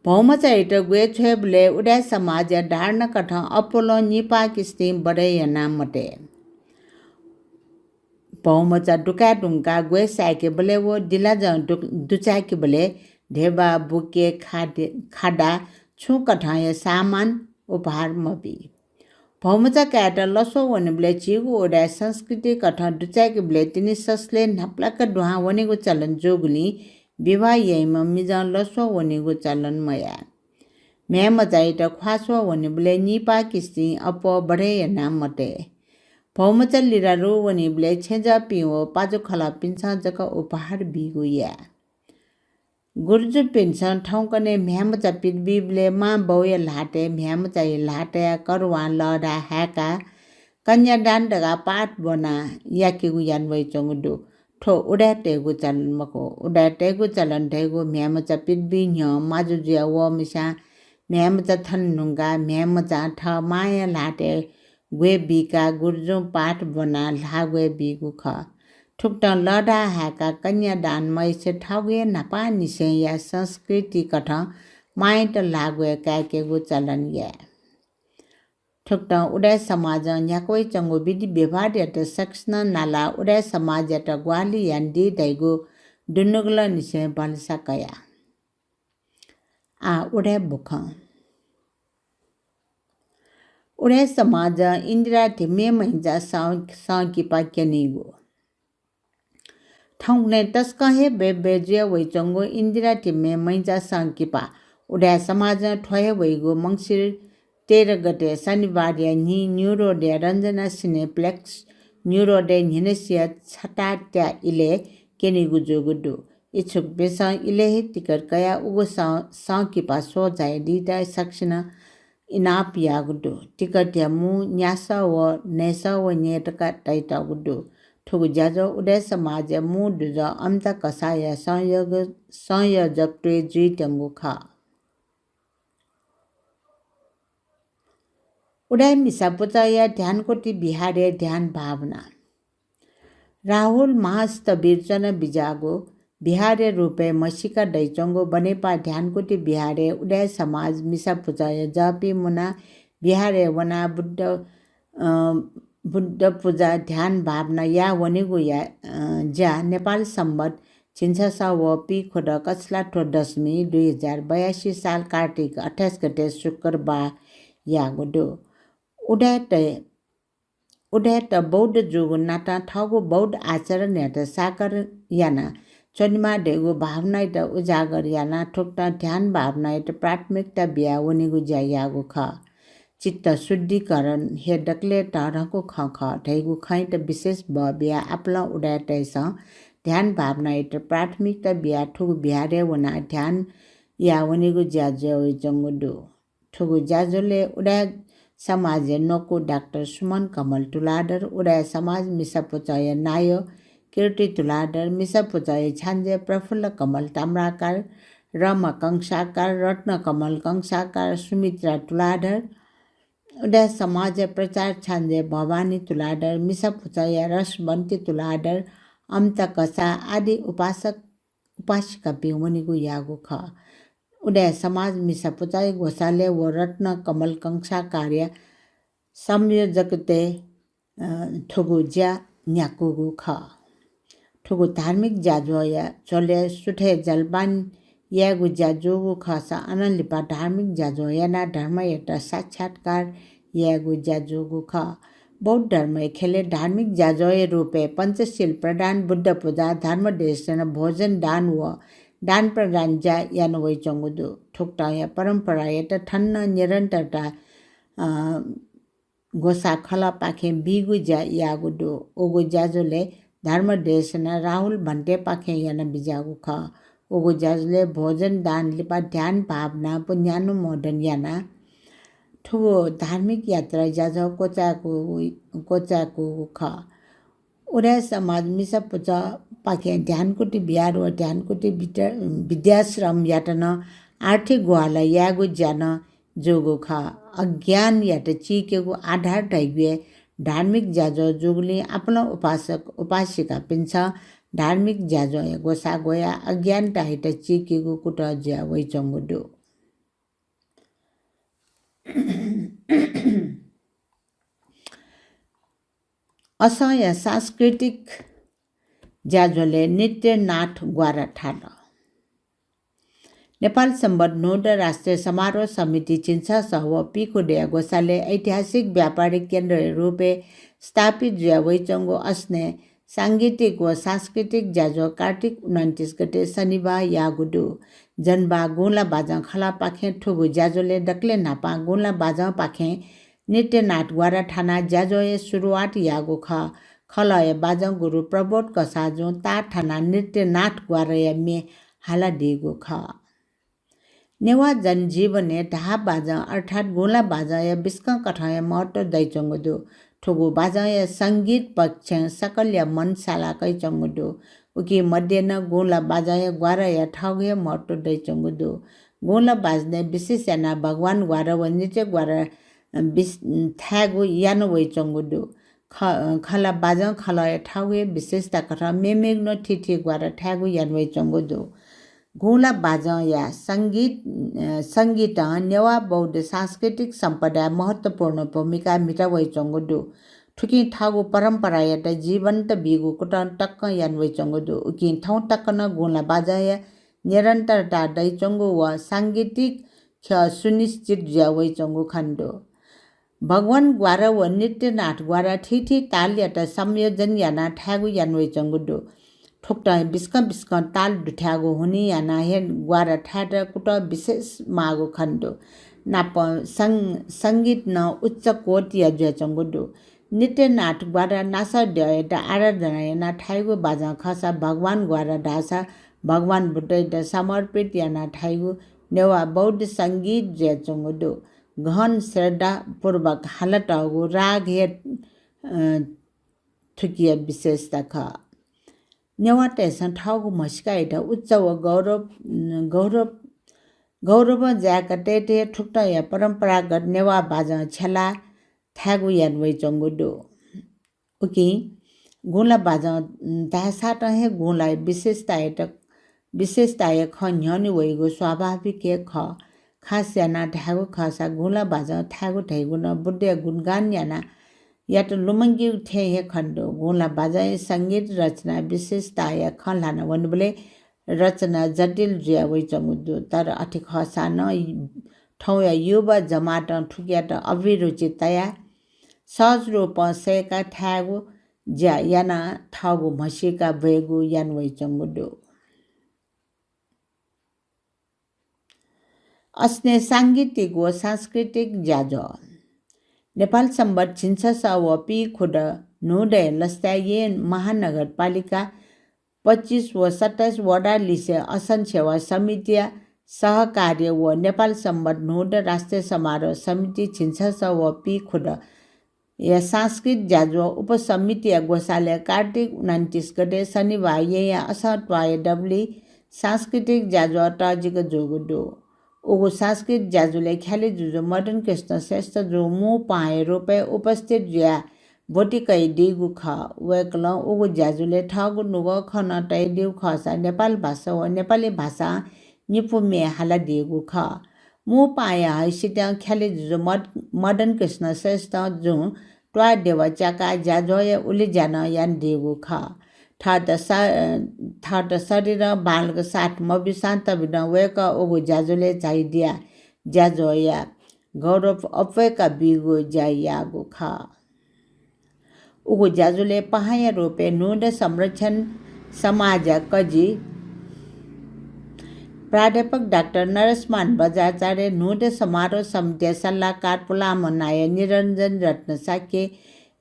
भौमचायात ग्वय् छ्वयेबलय् उदाय् समाजया धारणा कथं अप्वलं निपाः किसिं बढय् याना मतये। भौमचा दुकाये धुंकाः ग्वय् साय्‌केबलय् व दिलाजं दु-, दुचाय्‌केबलय् ध्यबा, बुके, खाद्य, खादा, छुं कथंया सामान उपहार मबी। भौमचा कायेत लस्वः वनेबलय् झीगु उदाय् संस्कृति कथं दुचाय्‌केबलय् तिनि ससलय् न्हापालाक दुहां वनेगु चलन जूगुलिं विवाह याइम्ह मिजं लस्वः वनेगु चलन मयाये। म्ह्याय्‌मचायात ख्वाः स्वः वनेबलय् निपाः किसिं अप्वः बढय् याना मतये। भौमचा लिरालु वनीबलय् छेँजःपिं व पाजुखलःपिन्सं जक उपहार बीगु याये। गुरुजुपिन्सं थौंकन्हय् म्ह्याय्‌मचा पित बीबलय् मां बौया ल्हातय् म्ह्याय्‌मचाया ल्हातया करुवां लःधाः हाय्‌काः कन्यादान धकाः पाठ ब्वनाः याकेगु याना वयाच्वंगु दु। थ्व उदाय्‌तय्‌गु चलन मखु। उदाय्‌तय्‌गु चलन धइगु म्ह्याय्‌मचा पित बी न्ह्यः माजु जुया वःम्हस्यां म्ह्याय्‌मचा थने धुंकाः म्ह्याय्‌मचां थः मांया ल्हातय् ग्वय् बीकाः गुरुजुं पाठ ब्वनाः ल्हाः ग्वय् बीगु खः। थुकथं लःधाः हाय्‌काः कन्यादान मयासें थःगु हे न्हापांनिसेंया संस्कृति कथं मांयात ल्हाः ग्वय् काय्‌केगु चलन याये। थुकथं उदाय् समाजं न्ह्याका वयाच्वंगु विधि व्यवहारयात सकसिनं नालाः उदाय् समाजयात ग्वाहालि यानादी धइगु दुनुगलंनिसें भलसा कया। आः उदाय् बुखँ। उदाय् समाजं इन्दिरा धिमय् महिचा सं-, संकिपा क्यनीगु। थौंकन्हय् तसकं हे बय्‌बय् जुया वयाच्वंगु इन्दिरा धिमय् महिचा संकिपा उदाय् समाजं थ्व हे वइगु मंसिर तेह्र गते शनिबारया न्हि न्यू रोडया रञ्जना सिनेप्लेक्स, न्यू रोडय् न्हिनसिया छतात्या इलय् क्यनीगु जूगु दु। इच्छुकपिन्सं इलय् हे टिकट कयाः उगु सं-, संकिपा स्वः झायादीत सकसिनं इनाप याःगु दु। टिकटया मू न्यासः व नयेसः व न्यय् तक तयातःगु दु। थुगु ज्याझ्वः उदाय् समाजया मू दुजः अमिता कसाःया संयोग-, संयोजकत्वय् जुइत्यंगु खः। उदाय् मिसा पुचःया ध्यानकोटी विहारय् ध्यान भावना। राहुल महास्थविर च्वना बिज्याःगु विहारया रूपय् म्हसीका दयाच्वंगु बनेपा ध्यानकोटी विहारय् उदाय् समाज मिसा पुचःया जःपिं मुनाः बिहारय् वनाः बुद्ध, अ, बुद्ध पुजा ध्यान भावना याः वनेगु या, अ, ज्या नेपाल संवत् झिंछसः व पीखुदँ कछलाथ्व दशमी दुई हजार बयासी साल कार्तिक अट्ठाइस गते शुक्रबार याःगु दु। उदाय्‌त, उदाय्‌त बौद्ध जूगु नातां थःगु बौद्ध आचरणयात साकार याना च्वनेमाः धइगु भावनायात उजागर यानाः थुकथं ध्यान भावनायात प्राथमिकता बिया वनेगु ज्या याःगु खः। चित्त शुद्धिकरण हे दकलय् तःधंगु खँ खः धइगु खँयात विशेष बः बियाः आपालं उदाय्‌तय्‌सं ध्यान भावनायात प्राथमिकता बियाः थुगु बिहारय् वनाः ध्यान याः वनेगु ज्या जुया वइच्वंगु दु। थुगु ज्याझ्वलय् उदाय् समाजया न्वकू डाक्टर सुमन कमल तुलाधर, उदाय् समाज मिसा पुचःया नायः कीर्ति तुलाधर, मिसा पुचःया छ्याञ्जे प्रफुल्ल कमल ताम्राकार, रमा कंसाकार, रत्न कमल कंसाकार, सुमित्रा तुलाधर, उदाय् समाजया प्रचार छ्याञ्जे भवानी तुलाधर, मिसा पुचःया रसवन्ती तुलाधर, अम्ता कसाः आदि उपासक उपासिकापिं वनेगु याःगु खः। उदाय् समाज मिसा पुचःया ग्वसालय् व रत्न कमल कंसाकारया संयोजकत्वय्, अ, थुगु ज्या न्ह्याकूगु खः। थुगु धार्मिक ज्याझ्वःया झ्वलय् सुथय् जलपान यायेगु ज्या जूगु खःसा अनं लिपा धार्मिक ज्याझ्वः यानाः धर्मयात साक्षात्कार यायेगु ज्या जूगु खः। बौद्ध धर्मया ख्यलय् धार्मिक ज्याझ्वःया रूपय् पञ्चशील प्रदान, बुद्ध पुजा, धर्म देशना, भोजन दान व दान प्रदान ज्या याना वइच्वंगु दु। थुकथंया परम्परायात थन नं निरन्तरता, अ, ग्वसाः खलःपाखें बीगु ज्या याःगु दु। उगु ज्याझ्वलय् धर्म देशना राहुल भन्तेपाखें याना बिज्याःगु खः। उगु ज्याझ्वलय् भोजन दान लिपा ध्यान भावना पुण्यानुमोदन यानाः थुगु धार्मिक यात्रा ज्याझ्वः क्वचायेकूगु, क्वचायेकूगु खः। उदाय् समाज मिसा पुचःपाखें ध्यानकुटी बिहार व ध्यानकुटी विद्या-, विद्याश्रमयात नं आर्थिक ग्वाहालि यायेगु ज्या नं जूगु खः। अज्ञानयात चीकेगु आधार धइगु हे धार्मिक ज्याझ्वः जूगुलिं आपालं उपासक उपासिकापिन्सं धार्मिक ज्याझ्वःया ग्वसाः ग्वयाः अज्ञानतायात चीकेगु कुतः जुया वइच्वंगु दु। असंया सांस्कृतिक ज्याझ्वलय् नृत्य नाट ग्वारा थाल। नेपाल संवत् न्हूदँ राष्ट्रिय समारोह समिति झिंछसः व पीखुदँया ग्वसालय् ऐतिहासिक व्यापारिक केन्द्रया रूपय् स्थापित जुया वइच्वंगु असनय् सांगीतिक व सांस्कृतिक ज्याझ्वः कार्तिक उनन्तिस गते शनिबाः याःगु दु। जनबाः गुँला बाजं खलःपाखें थुगु ज्याझ्वलय् दकलय् न्हापां गुँला बाजंपाखें नृत्यनाथ ग्वारा थानाः ज्याझ्वःया सुरुवात याःगु खः। खलःया बाजं गुरु प्रबोध कसाःजुं ताः थानाः नृत्यनाथ ग्वाराया म्ये हालादीगु खः। नेवाः जनजीवनय् धाः बाजं अर्थात् गुँला बाजंया बिस्कं कथंया महत्व दइच्वंगु दु। थुगु बाजंया संगीत पक्षं सकलया मन साला कइच्वंगु दु। उकी मध्ये नं गुँला बाजंया ग्वाराया थःगु हे महत्व दइच्वंगु दु। गुँला बाजनय् विशेष यानाः भगवान ग्वारा व नृत्य ग्वारा, अ, बिस-, थायेगु याना वइच्वंगु दु। ख-, खला बाजं खलःया थःगु हे विशेषता कथं मेमेगु नं थीथी ग्वारा थायेगु याना वइच्वंगु दु। गुँला बाजंया संगीत, अ, संगीतं नेवाः बौद्ध सांस्कृतिक सम्पदाय् महत्वपूर्ण भूमिका म्हिता वइच्वंगु दु। थुकिं थःगु परम्परायात जीवन्त बीगु कुतः तकं याना वइच्वंगु दु। उकिं थौं तक नं गुँला बाजंया निरन्तरता दइच्वंगु व सांगीतिक ख्यः सुनिश्चित जुया वइच्वंगु खने दु। भगवान ग्वारा व नृत्यनाथ ग्वारा थीथी तालयात संयोजन यानाः थायेगु याना वइच्वंगु दु। थुकथं बिस्कं बिस्कं ताल दुथ्याःगु हुनिं यानाः हे ग्वारा थायेत कुतः विशेष माःगु खने दु। नापं सं-, संगीत नं उच्च कोटिया जुयाच्वंगु दु। नृत्यनाथ ग्वारा नासःद्यःयात आराधना यानाः थाइगु बाजं खःसा भगवान ग्वारा धाःसा भगवान बुद्धयात समर्पित यानाः थाइगु नेवाः बौद्ध संगीत जुयाच्वंगु दु। गहन श्रद्धापूर्वक हालातःगु राग हे, अ, थुकिया विशेषता खः। नेवाःतय्‌सं थःगु म्हसिकायात उच्च व गौरव, गौरव, गौरवं जाय्‌क तयेत हे थुकथंया परम्परागत नेवाः बाजं छ्यलाः थायेगु याना वइच्वंगु दु। उकिं गुँला बाजं धाय्‌सातं हे गुँलाया विशेषतायात, विशेषताया खँ न्ह्यःने वइगु स्वाभाविक हे खः। खास यानाः धायेगु खःसा गुँला बाजं थायेगु धइगु नं बुद्धया गुणगान यानाः यात लुमंकेगु थें हे खने दु। गुँला बाजंया संगीत रचना विशेषताया खँ ल्हाना वनेबलय् रचना जटिल जुया वइच्वंगु दु। तर अथे खःसां नं थौंया युवा जमातं थुकियात अभिरुचि तयाः सहज रूपं सय्काः थायेगु ज्या यानाः थःगु म्हसीका ब्वयेगु याना वइच्वंगु दु। असनय् सांगीतिक व सांस्कृतिक ज्याझ्वः। नेपाल संवत् झिंछसः व पीखुदँ न्हूदँया लसताय् येँ महानगरपालिका पच्चिस व सत्ताइस वडा लिसें असन सेवा समितिया सहकार्य व नेपाल संवत् न्हूदँ राष्ट्रिय समारोह समिति झिंछसः व पीखुदँ या सांस्कृतिक ज्याझ्वः उपसमितिया ग्वसालय् कार्तिक उनन्तिस गते शनिबार येँया असं त्वाःया दबुलिइ सांस्कृतिक ज्याझ्वः तःजिक जूगु दु। उगु सांस्कृतिक ज्याझ्वलय् ख्यालि जुजु मदन कृष्ण श्रेष्ठ जुं मू पाहांया रूपय् उपस्थित जुयाः ब्वति कयादीगु खः। वय्कलं उगु ज्याझ्वलय् थःगु नुगः खँ नं तयादीगु खःसा नेपाल भाषा व नेपाली भाषां निपु म्ये हालादीगु खः। मू पाहांया हैसियतं ख्यालि जुजु मद-, मदन कृष्ण श्रेष्ठ जुं त्वाःदेवा च्याकाः ज्याझ्वःया उलेज्या नं यानादीगु खः। थःत स-, थःत शरीरं बांलाक साथ मब्यूसां तबि नं वय्कः उगु ज्याझ्वलय् झायादियाः ज्याझ्वःया गौरव अप्वय्का बीगु ज्या याःगु खः। उगु ज्याझ्वलय् पाहांया रूपय् न्हूदँ संरक्षण समाजया कजि प्राध्यापक डाक्टर नरेशमान बज्राचार्य, न्हूदँ समारोह समितिया सल्लाहकार पुलांम्ह नायः निरञ्जन रत्न शाक्य,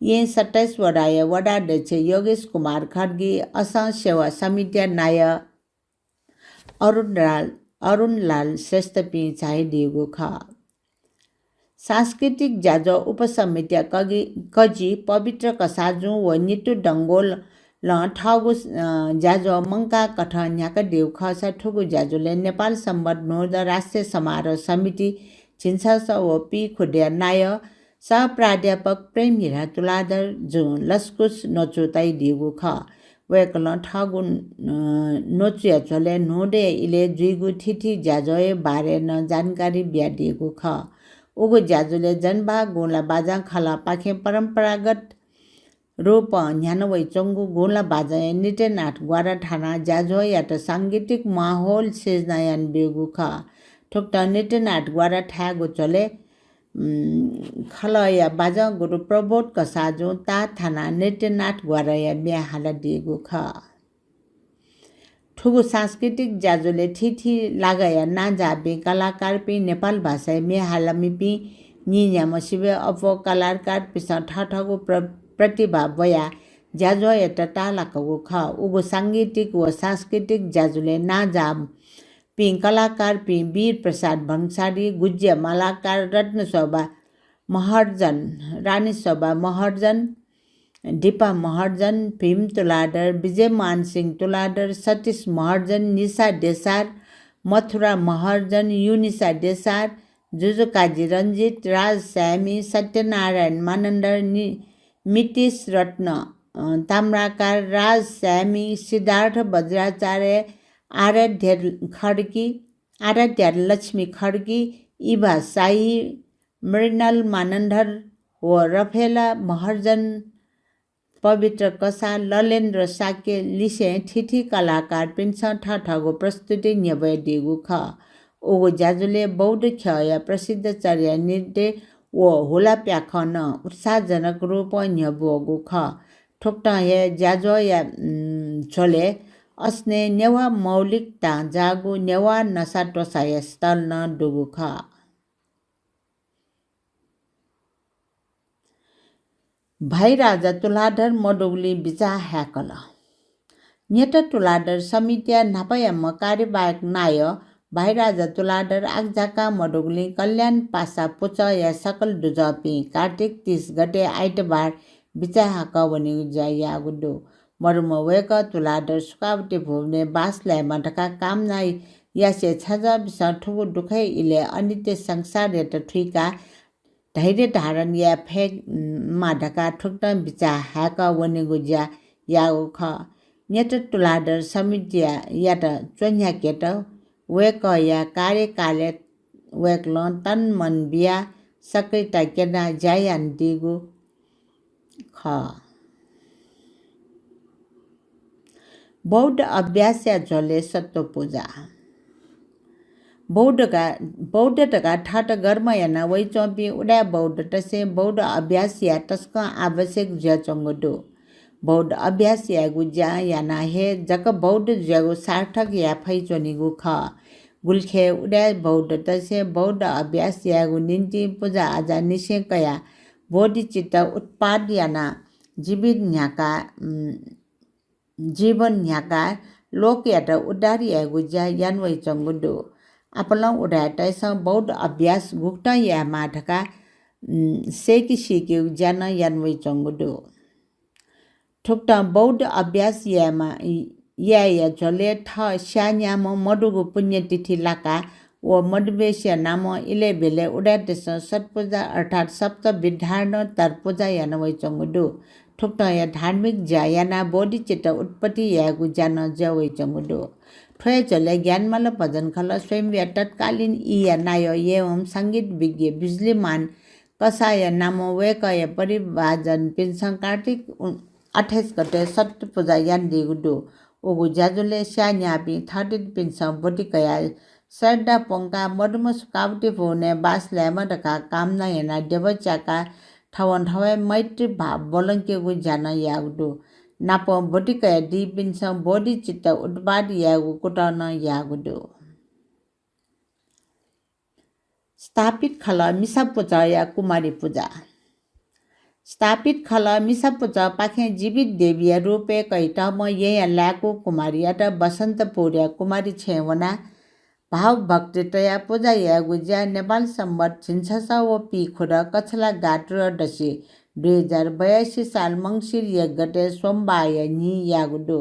येँ सत्ताइस वडाया वडाध्यक्ष योगेश कुमार खड्गी, असं सेवा समितिया नायः अरुणलाल, अरुणलाल श्रेष्ठपिं झायादीगु खः। सांस्कृतिक ज्याझ्वः उपसमितिया कगि-, कजि पवित्र कसाःजुं व नितु डंगोलं थःगु, अ, ज्याझ्वः मंकाः कथं न्ह्याकादीगु खःसा थुगु ज्याझ्वलय् नेपाल संवत् न्हूदँ राष्ट्रिय समारोह समिति झिंछसः व पीखुदँया नायः सह प्राध्यापक प्रेमहिरा तुलाधर जुं लसकुस न्वचु तयादीगु खः। वय्कलं थःगु, अ, न्वचुया झ्वलय् न्हूदँया इलय् जुइगु थीथी ज्याझ्वःया बारे नं जानकारी बियादीगु खः। उगु ज्याझ्वलय् जनबहाः गुँला बाजं खलःपाखें परम्परागत रूपं न्ह्याना वइच्वंगु गुँला बाजंया नृत्यनाथ ग्वारा थानाः ज्याझ्वःयात सांगीतिक माहौल सिर्जना यानाब्यूगु खः। थुकथं नृत्यनाथ ग्वारा थायेगु झ्वलय्, उम्, खलःया बाजं गुरु प्रबोध कसाःजुं ताः थानाः नृत्यनाथ ग्वाराया म्ये हालादीगु खः। थुगु सांस्कृतिक ज्याझ्वलय् थीथी लागाया नांजाःपिं कलाकारपिं, नेपाल भाषाया म्ये हालामिपिं, नीन्याम्ह सिबय् अप्वः कलाकारपिन्सं थःथःगु प्र-, प्रतिभा ब्वयाः ज्याझ्वःयात ताःलाकागु खः। उगु सांगीतिक व सांस्कृतिक ज्याझ्वलय् नांजाःपिं कलाकारपिं वीर प्रसाद भन्साली, गुज्या मालाकार, रत्नशोभा महर्जन, रानीशोभा महर्जन, दीपा महर्जन, भीम तुलाधर, विजयमान सिंह तुलाधर, सतीश महर्जन, निशा देसार, मथुरा महर्जन, युनिशा देसार, जुजुकाजी रञ्जित, राज स्यामी, सत्यनारायण मानन्धर, नि-, मितिश रत्न, अ, ताम्राकार, राज स्यामी, सिद्धार्थ बज्राचार्य, आराध्य खड्गी, आराध्या लक्ष्मी खड्गी, इभा शाही, मृणाल मानन्धर व रफेला महर्जन, पवित्र कसाः, ललेन्द्र शाक्य लिसें थीथी कलाकारपिन्सं थःथःगु प्रस्तुति न्ह्यब्वयादीगु खः। उगु ज्याझ्वलय् बौद्ध ख्यःया प्रसिद्ध चर्या नृत्य व हुला प्याखं नं उत्साहजनक रूपं न्ह्यब्वःगु खः। थुकथं हे ज्याझ्वःया, उम्, झ्वलय् असनय् नेवाः मौलिकतां जाःगु नेवाः नसात्वसाया stall नं दुगु खः। भाइराजा तुलाधर मदुगुलिं बिचाः हाय्कल। न्ह्यत तुलाधर समितिया न्हापायाम्ह कार्यवाहक नायः भाइराजा तुलाधर आकाझाकां मदुगुलिं कल्याण पासा पुचःया सकल दुजःपिं कार्तिक तीस गते आइतबार बिचाः हाकः वनेगु ज्या याःगु दु। मरुम्ह वय्कः तुलाधर सुखावती भुवनय् बास लायेमा धकाः कामना यासें छज्वःपिन्सं थुगु दुःखया इलय् अनित्य संसारयात थुइकाः धैर्य धारण याये फयेमा धकाः थुकथं बिचाः हाय्कः वनेगु ज्या याःगु खः। न्ह्यत तुलाधर समितियात च्वन्ह्याकेत वय्कःया कार्यकालय् वय्कलं तन मन बियाः सक्रियता क्यनाः ज्या यानादीगु खः। बौद्ध अभ्यासया झ्वलय् सत्त्व पुजा। बौद्ध का-, बौद्ध धकाः थःत गर्व याना वइच्वंपिं उदाय् बौद्धतय्सं बौद्ध अभ्यास याये तसकं आवश्यक जुयाच्वंगु दु। बौद्ध अभ्यास यायेगु ज्या यानाः हे जक बौद्ध जुयागु सार्थक याये फइच्वनीगु खः। गुलिखय् उदाय् बौद्धतय्सं बौद्ध अभ्यास यायेगु निंतिं पुजा आजा निसें कयाः बोधिचित्त उत्पाद यानाः जीवित न्ह्याकाः, उम्, जीवन न्ह्याकाः लोकयात उद्धार यायेगु ज्या याना वइच्वंगु दु। आपालं उदाय्‌तय्सं बौद्ध अभ्यास गुकथं यायेमाः धकाः, उम्, सय्‌के सीकेगु ज्या नं याना वइच्वंगु दु। थुकथं बौद्ध अभ्यास यायेमा, यायेया झ्वलय् थः स्याःन्याम्ह मदुगु पुण्यतिथि लाकाः व मदुम्हय्सिया नामं इलय् ब्यलय् उदाय्‌तय्सं सत्पुजा अर्थात् सप्त विधारणोत्तर पुजा याना वइच्वंगु दु। थुकथं हे धार्मिक ज्या यानाः बोधिचित्त उत्पत्ति यायेगु ज्या नं जुया वइच्वंगु दु। थ्व हे झ्वलय् ज्ञानमाला भजन खलः स्वयम्भूया तत्कालीन ईया नायः एवं संगीत विज्ञ बिजुलीमान कसाःया नामं वय्कःया परिवारजनपिन्सं कार्तिक उ-, अट्ठाइस गते सत्पुजा यानादीगु दु। उगु ज्याझ्वलय् स्याःन्याःपिं थःथितिपिन्सं ब्वति कयाः श्रद्धा प्वंकाः मदुम्ह सुखावती भुवनय् बास लायेमा धकाः कामना यानाः देवच्याकाः थवंथवय् मैत्री भाव ब्वलंकेगु ज्या नं याःगु दु। नापं ब्वति कयादीपिन्सं बोधिचित्त उत्पाद यायेगु कुतः नं याःगु दु। स्थापित खलः मिसा पुचःया कुमारी पुजा। स्थापित खलः मिसा पुचःपाखें जीवित देवीया रूपय् कयातःम्ह येँया लाय्कू कुमारीयात बसन्तपुरया कुमारी छेँय् वनाः भावभक्ति तयाः पुजा यायेगु ज्या नेपाल संवत् झिंछसः व पीखुदँ कछलागा त्रयोदशी दुई हजार बयासी साल मंसिर एक गते सोमबाःया न्हि याःगु दु।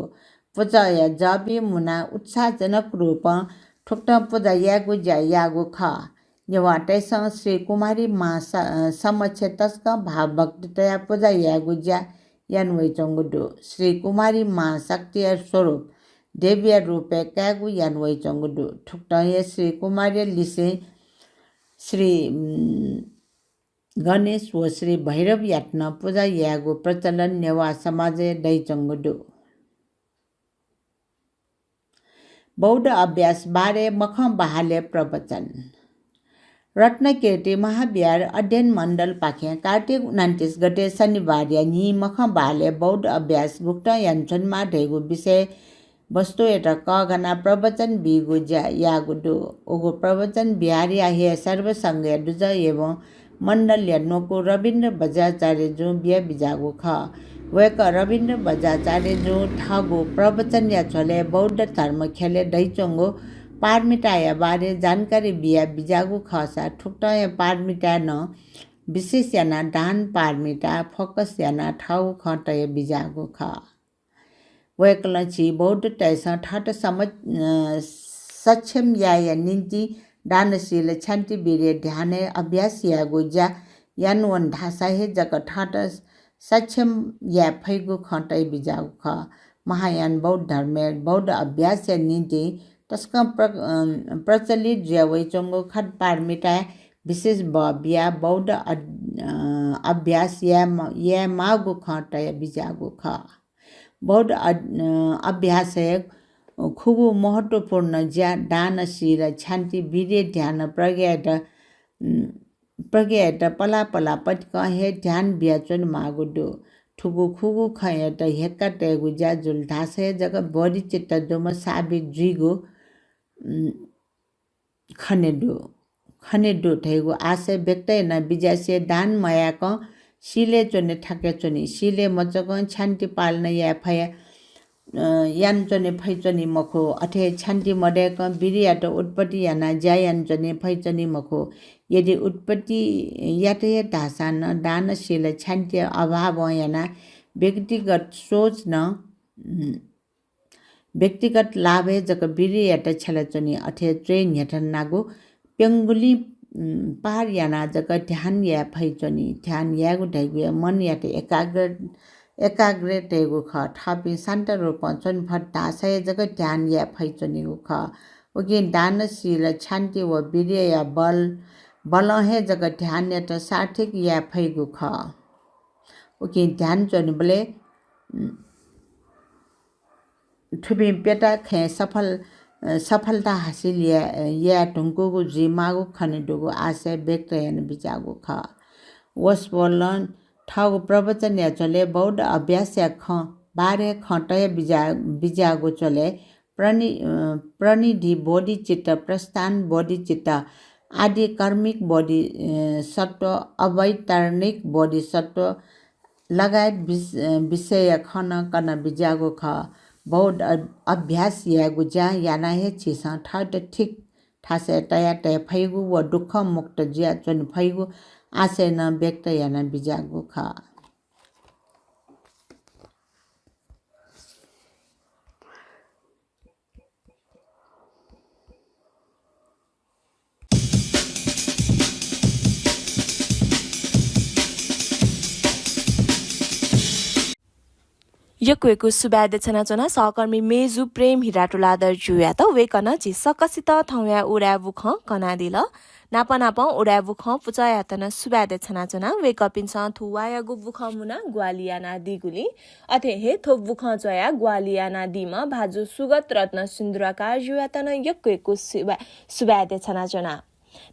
पुचःया जःपिं मुनाः उत्साहजनक रूपं थुकथं पुजा यायेगु ज्या याःगु खः। नेवाःतय्सं श्री कुमारी मां स-, समक्ष तसकं भावभक्ति तयाः पुजा यायेगु ज्या याना वइच्वंगु दु। श्री कुमारी मां शक्तिया स्वरूप देवीया रूपय् कायेगु याना वइच्वंगु दु। थुकथं हे श्री कुमारीया लिसें श्री, उम्, गणेश व श्री भैरवयात नं पुजा यायेगु प्रचलन नेवाः समाजय् दइच्वंगु दु। बौद्ध अभ्यास बारे मखं बहालय् प्रवचन। रत्नकीर्ति महाविहार अध्ययन मण्डलपाखें कार्तिक उनन्तिस गते शनिबारया न्हि मखं बहालय् बौद्ध अभ्यास गुकथं यानाच्वनेमाः धइगु विषय वस्तुयात कःघानाः प्रवचन बीगु ज्या याःगु दु। उगु प्रवचन विहारया हे सर्वसंघया दुजः एवं मण्डलया न्वकू रविन्द्र बज्राचार्यजुं बियाबिज्याःगु खः। वय्कः रविन्द्र बज्राचार्यजुं थःगु प्रवचनया झ्वलय् बौद्ध धर्म ख्यलय् दइच्वंगु पारमिताया बारे जानकारी बियाबिज्याःगु खःसा थुकथं हे पारमिताय् नं विशेष यानाः दान पारमिता focus यानाः थःगु खँ तयाबिज्याःगु खः। वय्कलं झी बौद्धतय्सं थःत सम-, अ, सक्षम यायेया निंतिं दान, शील, क्षान्ति, वीर्य, ध्यानय् अभ्यास यायेगु ज्या यानावन धाःसा हे जक थःत सक्षम याये फइगु खँ तयाबिज्याःगु खः। महायान बौद्ध धर्मय् बौद्ध अभ्यासया निंतिं तसकं प्र-, अ, प्रचलित जुया वइच्वंगु खट पारमिताय् विशेष बः बियाः बौद्ध अ-, अ, अभ्यास याये म-, यायेमाःगु खँ तयाबिज्याःगु खः। बौद्ध अ-, अ, अभ्यासय् खुगू महत्त्वपूर्ण ज्या दान, शील, क्षान्ति, वीर्य, ध्यान, प्रज्ञायात, उम्, प्रज्ञायात पलाः पलाः पतिकं हे ध्यान बियाच्वनेमाःगु दु। थुगु खुगू खँयात हेक्का तयेगु ज्या जुल धाःसा हे जक बोधिचित्त दुम्ह साबित जुइगु, उम्, खने दु, खने दु धइगु आशय व्यक्त यानाबिज्यासें दान मयाकं शीलय् च्वने थाकय् च्वनी। शीलय् मच्वकं क्षान्ति पालना याये फया, अ, यानाच्वने फइच्वनी मखु। अथे क्षान्ति मदय्कं वीर्ययात उत्पत्ति यानाः ज्या यानाच्वने फइच्वनी मखु। यदि उत्पत्ति यात हे धाःसां नं दान, शील, क्षान्तिया अभावं यानाः व्यक्तिगत सोच नं, उम्, व्यक्तिगत लाभय् जक वीर्ययात छ्यलाच्वनी। अथे च्वय् न्ह्यथनागु प्यंगुलिं, उम्, पार यानाः जक ध्यान याये फइच्वनी। ध्यान यायेगु धइगु हे मनयात एकाग्र, एकाग्र तयेगु खः। थःपिं शान्त रूपं च्वने फत धाःसा हे जक ध्यान याये फइच्वनीगु खः। उकिं दान, शील, क्षान्ति व वीर्यया बल, बलं हे जक ध्यानयात सार्थक याये फइगु खः। उकिं ध्यान च्वनेबलय्, उम्, थुपिं प्यता खँय् सफल, अ, सफलता हासिल या-, याये धुंकूगु जुइमाःगु खनेदुगु आशय व्यक्त यानाबिज्याःगु खः। वसपोलं थःगु प्रवचनया झ्वलय् बौद्ध अभ्यासया खँ, बारे खँ तया बिज्या-, बिज्याःगु झ्वलय् प्रनि-, अ, प्रणिधि बोधिचित्त, प्रस्थान बोधिचित्त, आदिकर्मिक बोधि, अ, सत्व, अवैतरणिक बोधिसत्व लगायत विष-, अ, विषयया खँ नं कना बिज्याःगु खः। बौद्ध अ-, अभ्यास यायेगु ज्या यानाः हे झीसं थःत ठीक थासय् तया तये फइगु व दुःखमुक्त जुयाच्वने फइगु आशय नं व्यक्त याना बिज्याःगु खः। यक्व यक्व सुभाय् देछानाच्वना सहकर्मी मेजु प्रेम हिरा तुलाधर ज्यूयात। वय्कलं झी सकसित थौंया उदाय् बुखँ कनादिल। नाप नापं उदाय् बुखँ पुचःयात नं सुभाय् देछानाच्वना। वय्कःपिन्सं थ्व वाःयागु बुखँ मुनाः ग्वाहालि यानादीगुलिं, अथे हे थ्व बुखँ च्वयाः ग्वाहालि यानादीम्ह भाजु सुगत रत्न सिन्दुराकार ज्यूयात नं यक्व यक्व सुभाय्, सुभाय् देछानाच्वना।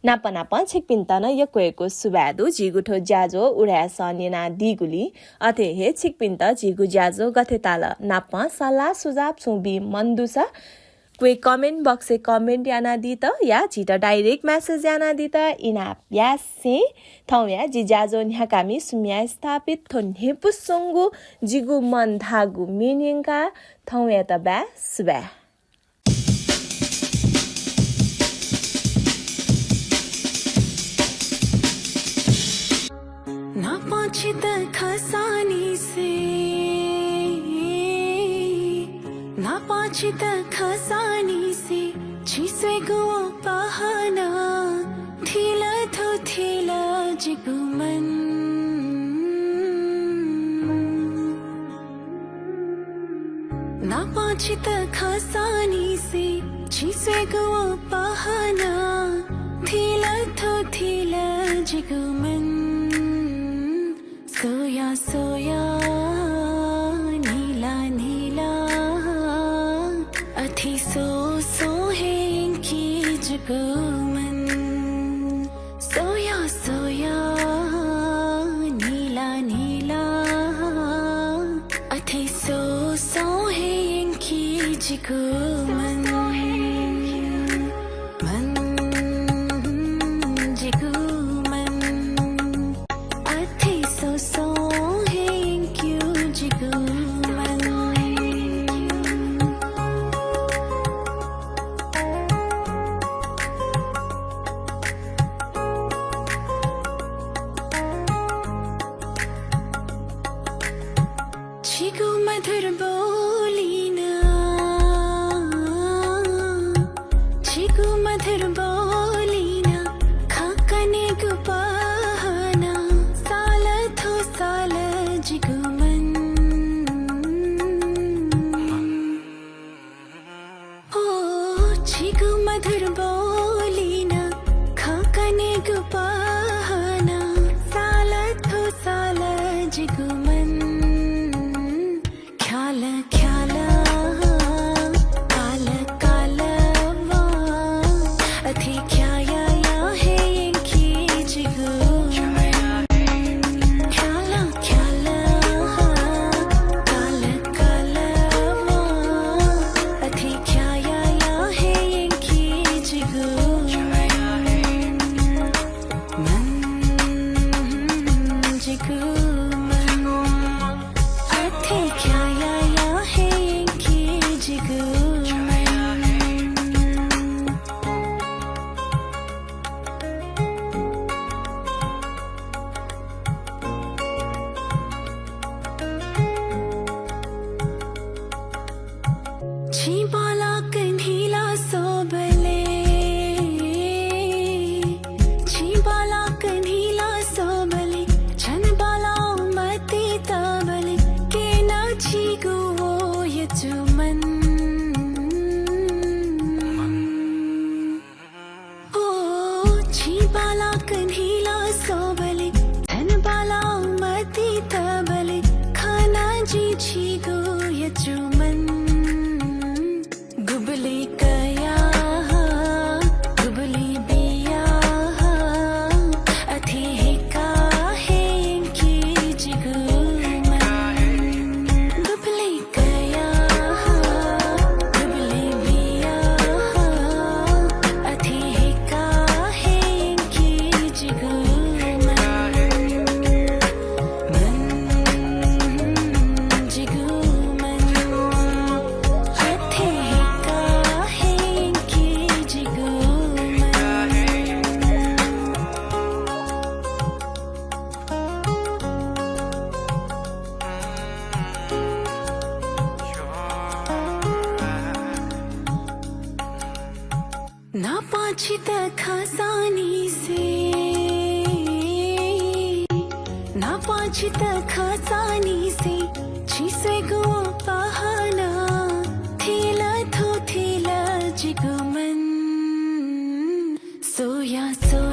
नाप नापं छिकपिन्त नं यक्व यक्व सुभाय् दु, झीगु थ्व ज्याझ्वः उदाय् सः न्यनादीगुलिं। अथे हे छिकपिन्त झीगु ज्याझ्वः गथे ताल नापं सल्लाह सुझाव छुं बी मन दुसा क्वय् comment box-य् comment यानादीत या झीत direct message यानादीत इनाप यासें थौंया जि ज्याझ्वः न्ह्याकामि सुम्या स्थापित थ्व न्ह्यइपुसे च्वंगु जिगु मन धाःगु म्ये न्यंकाः थौंयात बाय् सुभाय्। नापं छित खंसानिसें, नापं छित खंसानिसें, छिं स्वयेगु व पाहानं थिल थ्व थिल जिगु मन। नापं छित खंसानिसें, छिं स्वयेगु व पाहानं थिल थ्व थिल जिगु मन। स्वया स्वया न्हिला न्हिला, अथे स्वस्वं हे यंकी जिगु मन। स्वया स्वया न्हिला न्हिला, अथे स्वस्वं हे यंकी जिगु मन। मन, जिगु मन। अथे स्वस्वं हे यंक्यू जिगु मन। छिगु मधुर बोलिं, छिगु मधुर बोलिं, खँ कनेगु पाहानं साल थ्व साल जिगु मन। ओ, छिगु मधुर बोलिं, खँ कनेगु पाहानं साल थ्व साल जिगु मन। ख्याल ख्याल, काल काल व, अथे ख्याया या हे यंकी जिगु मन। ख्याल ख्याल, काल काल व, अथे ख्याया या हे यंकी जिगु न्हापां छित खंसांनिसें, न्हापां छित खंसांनिसें, छिं स्वयेगु पहलं थिल थौं थिल जिगु मन। स्वयां स्वयां